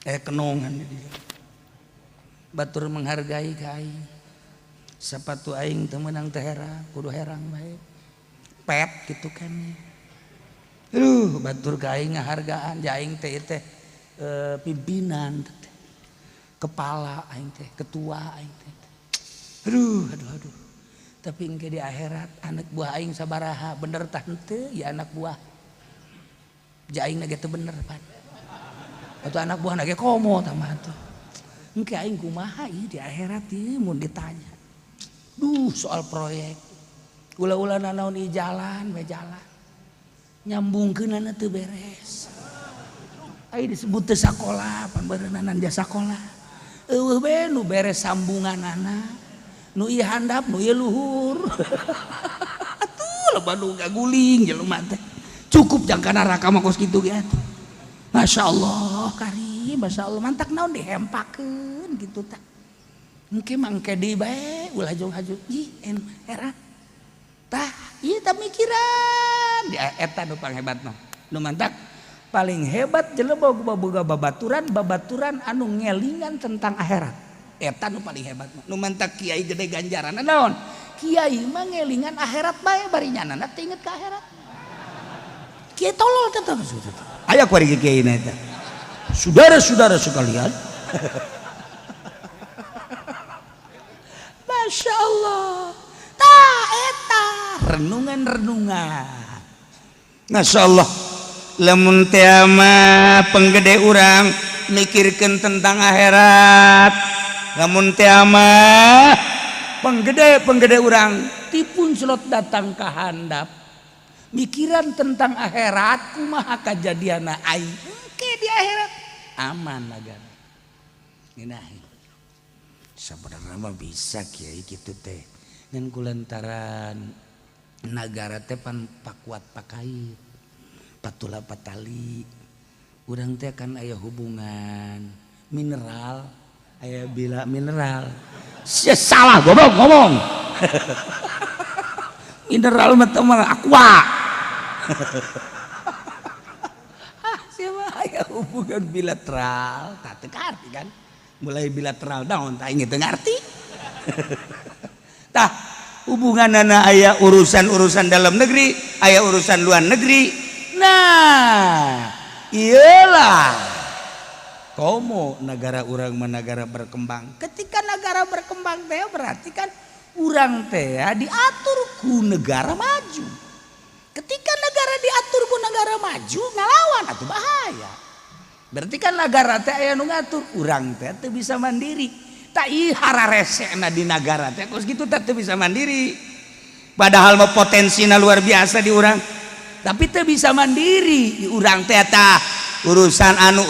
Kenongan dia. Batur menghargai ka aing. Sepatu aing teu meunang teh herang, kudu herang bae. Pet kitu kan. Aduh, batur ka aing ngahargaan, ja aing teh teh pimpinan teh. Kepala aing teh, ketua aing teh. Aduh, aduh, aduh. Tapi engke di akhirat anak buah aing sabaraha bener tah henteu ya anak buah. Ja aing ge teu bener pan. Atuh anak buah ge komo tah mah atuh. Engke aing kumaha ieu di akhirat ieu mun ditanya. Duh soal proyek. Ulah-ulah nanaon ieu jalan we jalan. Nyambungkeunana teu beres. Ai disebut teu sakola pan beureunanan dia sakola. Eueuh we nu beres sambunganana. Nu ieu handap, nu ieu luhur. Atuh loba nu gaguling jelema teh. Cukup jangka neraka mah kos kitu ge atuh. Masya Allah karim, Masya Allah mantak naon dihempakeun kitu tah. Engke mah engke deui bae ulah jauh haju. Ih en era. Tah ieu tah mikiran. Eta nu panghebat mah. Nu mantak paling hebat jelema boga babaturan, babaturan anu ngelingan tentang akhirat. Eta nu paling hebat mah. Nu mantak kiai gede ganjaran naon? Kiai mah ngelingan akhirat bae bari nyanana teu inget ka akhirat. Kiai tolol tetep. Aya ku ari kiai na eta. Saudara-saudara sekalian. Masya Allah. Tah eta renungan-renungan. Masya Allah. Lamun teh mah penggede urang mikirkeun tentang akhirat. Lamun teh mah penggede urang tipun slot datang ka handap. Mikiran tentang akhirat kumaha kajadianna aing engke di akhirat aman nagara. Ngeunaheun. Sebenarnya mah bisa kiai kitu teh. Ngan kulantaran nagara teh pan pakuat pakait. Patula patali. Urang teh kan aya hubungan mineral, aya bila mineral. Sia salah goblok ngomong. Mineral mah teh mah aqua. Siapa aya hubungan bilateral, tak teu ngarti kan? Mulai bilateral naon tah aing teu ngarti. Tah hubunganana aya urusan-urusan dalam negeri, aya urusan luar negeri. Nah, iyalah komo negara urang mah negara berkembang. Ketika negara berkembang teh berarti kan urang teh diatur ku negara maju. Ketika negara diatur ku negara maju ngalawan atuh bahaya. Berarti kan nagara teh aya nu ngatur, urang teh teu bisa mandiri. Tak ieu hararesena di nagara teh kos kitu teh teu bisa mandiri. Padahal mah potensina luar biasa di urang. Tapi teu bisa mandiri di urang teh tah urusan anu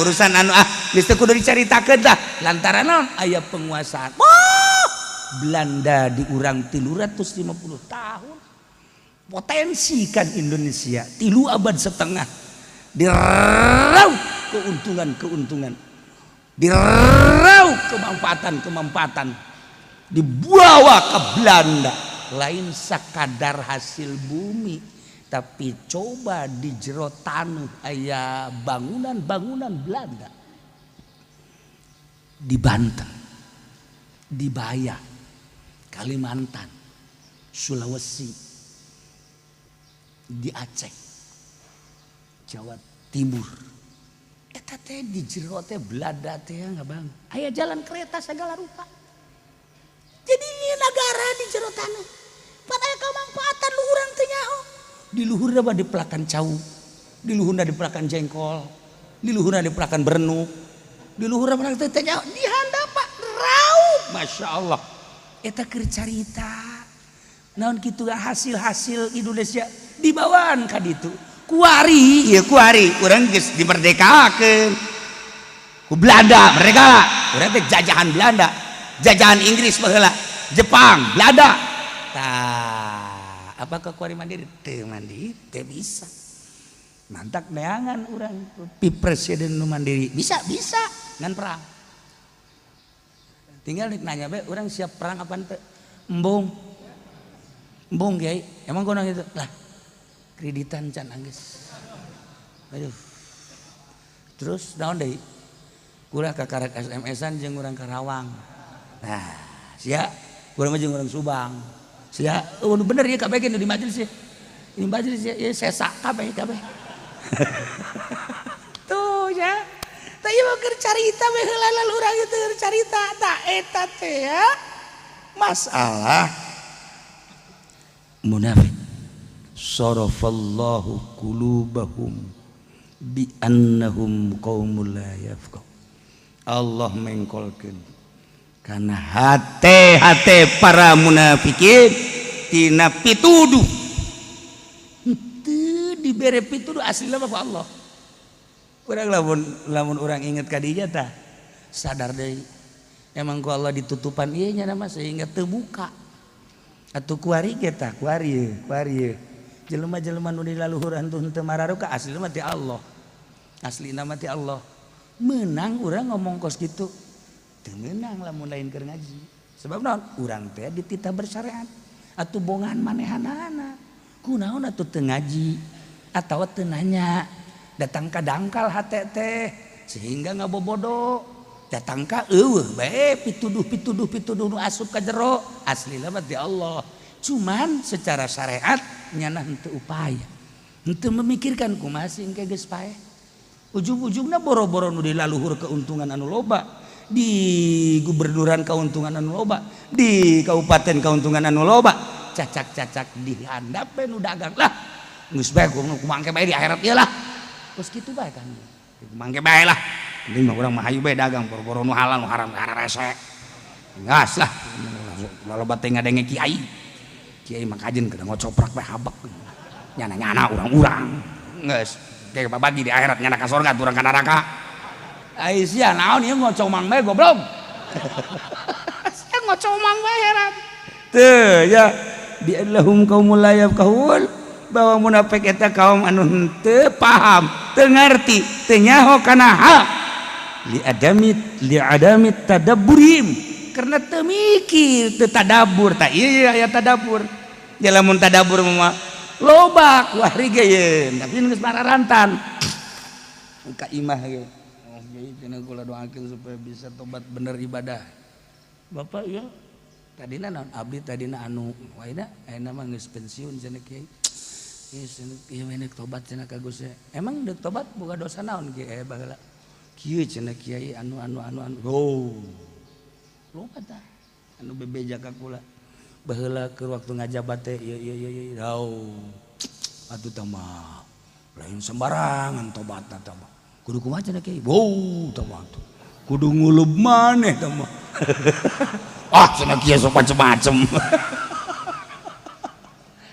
ah geus teu kudu dicaritakeun tah lantaran naon aya penguasaan. Wah, Belanda di urang 350 tahun. Potensi kan Indonesia 3,5 abad diraup keuntungan-keuntungan, diraup kemanfaatan-kemanfaatan, dibawa ke Belanda. Lain sakadar hasil bumi, tapi coba di jero tanah aya bangunan-bangunan Belanda di Banten, di Baya, Kalimantan, Sulawesi, di Aceh, Jawa Timur. Eta teh di jero teh Belanda teh nggak bang. Aya jalan kereta segala rupa. Jadi ini negara di jero tanah. Pan aya kamanfaatan lu urang teh nyaho. Di luhurna mah dipelakan cau, di luhurna dipelakan jengkol, di luhurna dipelakan berenuk, di luhurna mah teh nyaho, di handap Pak raup. Masya Allah. Eta keur carita. Naon kitu hasil-hasil Indonesia dibawaan ka ditu. Kuari, ieu kuari, urang geus dimerdekakeun ku Belanda, merdeka. Urang teh jajahan Belanda, jajahan Inggris baheula, Jepang, Belanda. Tah, apakah kuari mandiri? Teu mandiri, teu bisa. Mantak neangan urang pi presiden nu mandiri. Bisa, bisa, ngan perang. Tinggal nanya bae, urang siap perang apa teu? Embung. Embung kiai, emang kunaon gitu? Lah, kreditan can anggeus. Aduh. Terus naon deui? Kurang kakarek SMS-an jeung urang Karawang. Nah, sia kurang mah jeung urang Subang. Sia, oh bener ya kabeh di majelis ya. Ini majelis ya, ya sesa kabeh kabeh. Tuh ya. Tah ieu mah keur carita we heula urang itu keur carita tah eta teh ya. Masalah munafik. Sarafallahu qulubahum bi annahum qaumul la yafqah. Allah mengkolkeun karena hate-hate para munafikin tina pituduh. Henteu dibere pituduh aslina mah ku Allah. Urang lamun lamun urang inget ka dinya tah sadar deui. Emang ku Allah ditutupan ieu nya mah sehingga teu buka. Atuh kuari ge tah kuari kuari jelema-jelema nu di laluhuran tuh henteu mararuka aslina mah ti Allah. Aslina mah ti Allah. Menang urang ngomong kos kitu. Teu meunang lamun lain keur ngaji. Sebab naon? Urang teh dititah bersyariat. Atuh bongan manehanana. Kunaon atuh teu ngaji atawa teu nanya. Datang ka dangkal hate teh sehingga ngabobodo. Datang ka eueuh bae pituduh pituduh pituduh nu asup ka jero aslina mah ti Allah. Cuman secara syariat nyana henteu upaya. Henteu memikirkan kumaha sih engke geus paeh. Ujung-ujungna boro-boro nu di laluhur keuntungan anu loba, di gubernuran keuntungan anu loba, di kabupaten keuntungan anu loba, cacak-cacak di handap nu dagang lah. Geus bae kumaha engke bae di akhirat ieu lah. Terus kitu bae kan. Kumaha engke bae lah. Penting mah urang mah hayu bae dagang boro-boro nu halal nu haram rese. Gas lah. Loba teh ngadenge kiai. Kiai mah kajen kada ngocoprak bae habek. Nyana-nyana urang-urang. Geus kayak bagi di akhirat nyana ka surga urang ka neraka. Ai sia naon ieu ngocomang bae goblok. Sia ngocomang bae heran. Teu ya bi annahum qaumul la yafqahun bahwa munafik eta kaum anu henteu paham, teu ngarti, teu nyaho kana hak. Li adami tadabburim karena teu mikir, teu tadabbur. Tah ieu aya tadabbur. Ya lamun tadabbur mah loba kuari ge ye, tapi geus mararantan. Ka imah ge. Oh, kiai cenah kula doakeun supaya bisa tobat bener ibadah. Bapak ya tadina naon abdi tadina anu waina ayeuna mah geus pensiun cenah kiai. Geus ieu we tobat cenah ka Gusti. Emang deuk tobat boga dosa naon kiai baheula? Kieu cenah kiai anu anu anu anu. Oh. Loba tah anu bebeja ka kula. Baheula keur waktu ngajabat teh ieu ieu ieu ieu. Oh. Atuh tah mah lain sembarangan tobatna tah mah. Kudu kumaha cenah kiai? Wow, tah mah kudu ngulub maneh tah mah. Ah, cenah kiai sok macem-macem.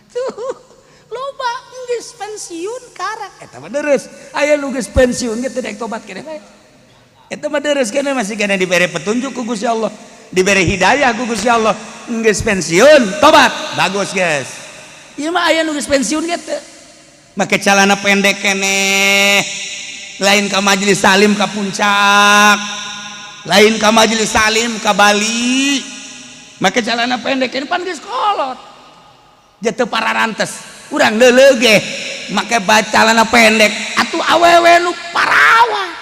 Tuh, loba geus pensiun karak eta mah deres. Aya nu geus pensiun ge teu daek tobat keneh bae. Eta mah deres keneh, masih keneh dibere petunjuk ku Gusti Allah, dibere hidayah ku Gusti Allah. Geus pensiun tobat, bagus geus. Ieu mah aya nu geus pensiun ge teu make celana pendek keneh, lain ka majelis taklim ka puncak, lain ka majelis taklim ka Bali, make celana pendek keneh, pan geus kolot jatuh pararantes. Urang deuleu ge make celana pendek atuh awewe nu parawan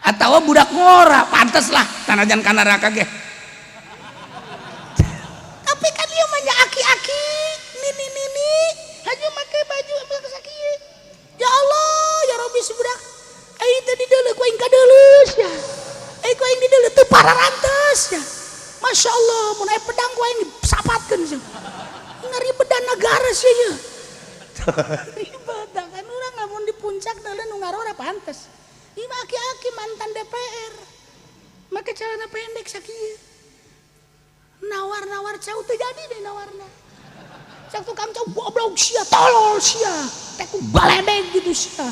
atau budak ngora, pantes lah tanajan ka neraka ge. Tapi kan ieu mah nya aki-aki, nini-nini haju make baju make sakieu. Ya Allah ya Rabbi, si budak aing teh dideuleu ku aing kadeuleu ya, aing ku aing dideuleu teu pararantes ya. Masya Allah, mun aya pedang ku aing disapatkeun sih, ngaribedan negara sih ya, ribet kan. Urang lamun di puncak deuleu nu ngarora pantes. Ieu mah aki-aki mantan DPR make celana pendek sakieu, nawar-nawar cau teu jadi deh nawarna. Cak tukang cau, goblok sia, tolol sia, teh ku baledeg gitu sia.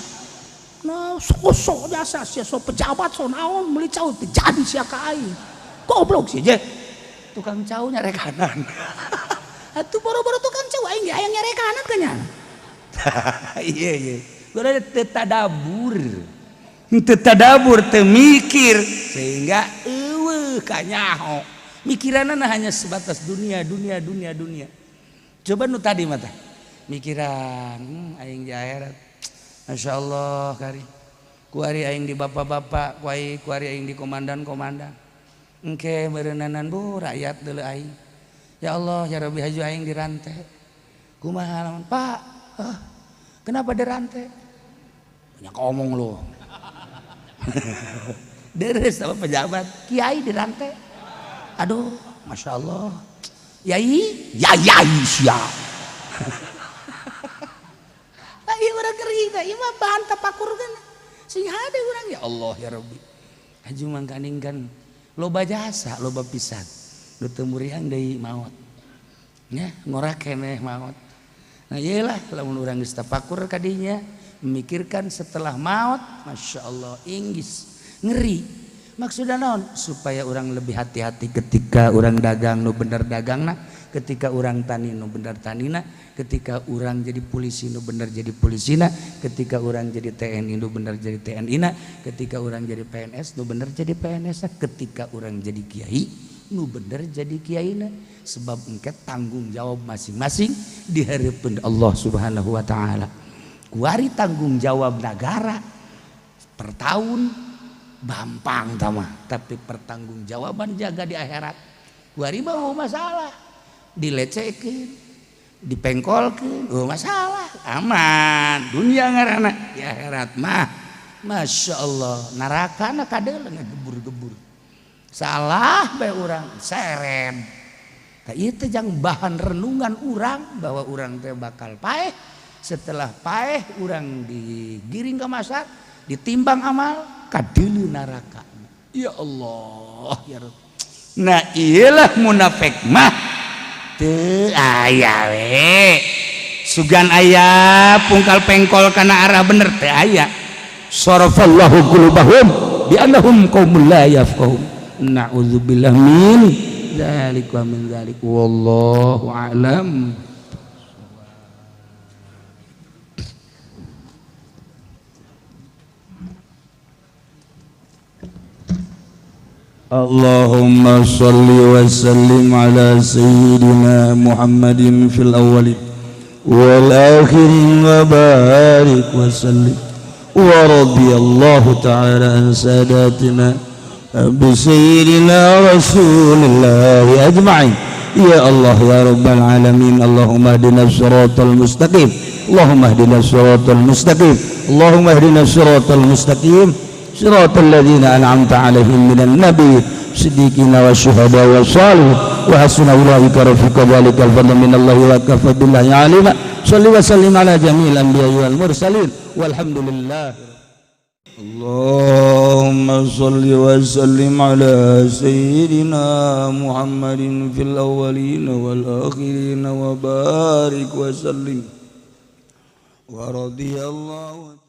Nah, sosok jasa sia, so pejabat, so naon, meuli cau teu jadi sia ka aing, goblok sia. Je tukang cau nyarekanan atuh, boro-boro tukang cau, aing ge hayang nyarekanan kan nya. Iya iya, gua teu tadabur, teu tadabur, teu mikir, sehingga eueuh kanyaho mikiranna hanya sebatas dunia, dunia, dunia, dunia. Coba nu tadi mata mikiran aing di akhirat, Masya Allah, kari kuari aing di bapak-bapak, kuari kuari aing di komandan-komandan, engke meureunanan bu rakyat deuleu aing. Ya Allah ya Rabbi, haju aing dirantai kumaha lamun, Pak? Ah, kenapa dirantai? Banyak omong lo. Deres sama pejabat kiai dirantai, aduh, Masya Allah, yai ya yai sia. Ieu urang ngeri teh, ieu mah bahan tapakur kan sing hade urang. Ya Allah ya Rabbi, haju mangkaning kan loba jasa, loba pisan nu teu muriang deui maot nya, ngora keneh maot. Nah, iyalah, lamun urang geus tapakur kadinya memikirkan setelah maut, Masya Allah, inggis ngeri. Maksudnya naon? Supaya orang lebih hati-hati ketika orang dagang nu bener dagangna, ketika orang tani nu bener tanina, ketika orang jadi polisi nu bener jadi polisina, ketika orang jadi TNI nu bener jadi TNI na, ketika orang jadi PNS nu bener jadi PNS na, ketika orang jadi kiai nu bener jadi kiai na, sebab engke tanggung jawab masing-masing di hadapan Allah Subhanahu wa taala. Kuari tanggung jawab negara per tahun gampang tama, tapi pertanggungjawaban jaga di akhirat kuari mah masalah, dilecekin, dipengkolkeun, oh masalah, aman dunia ngaranna. Di akhirat mah Masya Allah, neraka na kadeuleu ngegebur-gebur, salah bae urang seren. Tah, ieu teh jang bahan renungan urang bahwa urang teh bakal paeh. Setelah paeh urang digiring ke masa ditimbang amal, kadeuleu neraka. Ya Allah ya Rabb. Nah, iyalah, munafik mah teu aya we sugan aya pungkal pengkol kana arah bener, teu aya. Sarafallahu qulubahum bi annahum qaumul la yafqahun. Na'udzubillah min dzalik wa min dzalik, wallahu a'lam. اللهم صل وسلم على سيدنا محمد في الأولين والآخرين وبارك وسلم، ورضي الله تعالى عن ساداتنا بسيدنا رسول الله أجمعين. يا الله يا رب العالمين، اللهم اهدنا الصراط المستقيم، اللهم اهدنا الصراط المستقيم، اللهم اهدنا الصراط المستقيم، صراط الذين أنعمت عليهم من النبي صديقين والشهداء والصالحين، وحسن أولئك رفيقا. ذلك الفضل من الله وكفى بالله عليما. صل وسلم على جميع الأنبياء والمرسلين، والحمد لله. اللهم صل وسلم على سيدنا محمد في الأولين والآخرين وبارك وسلم ورضي الله.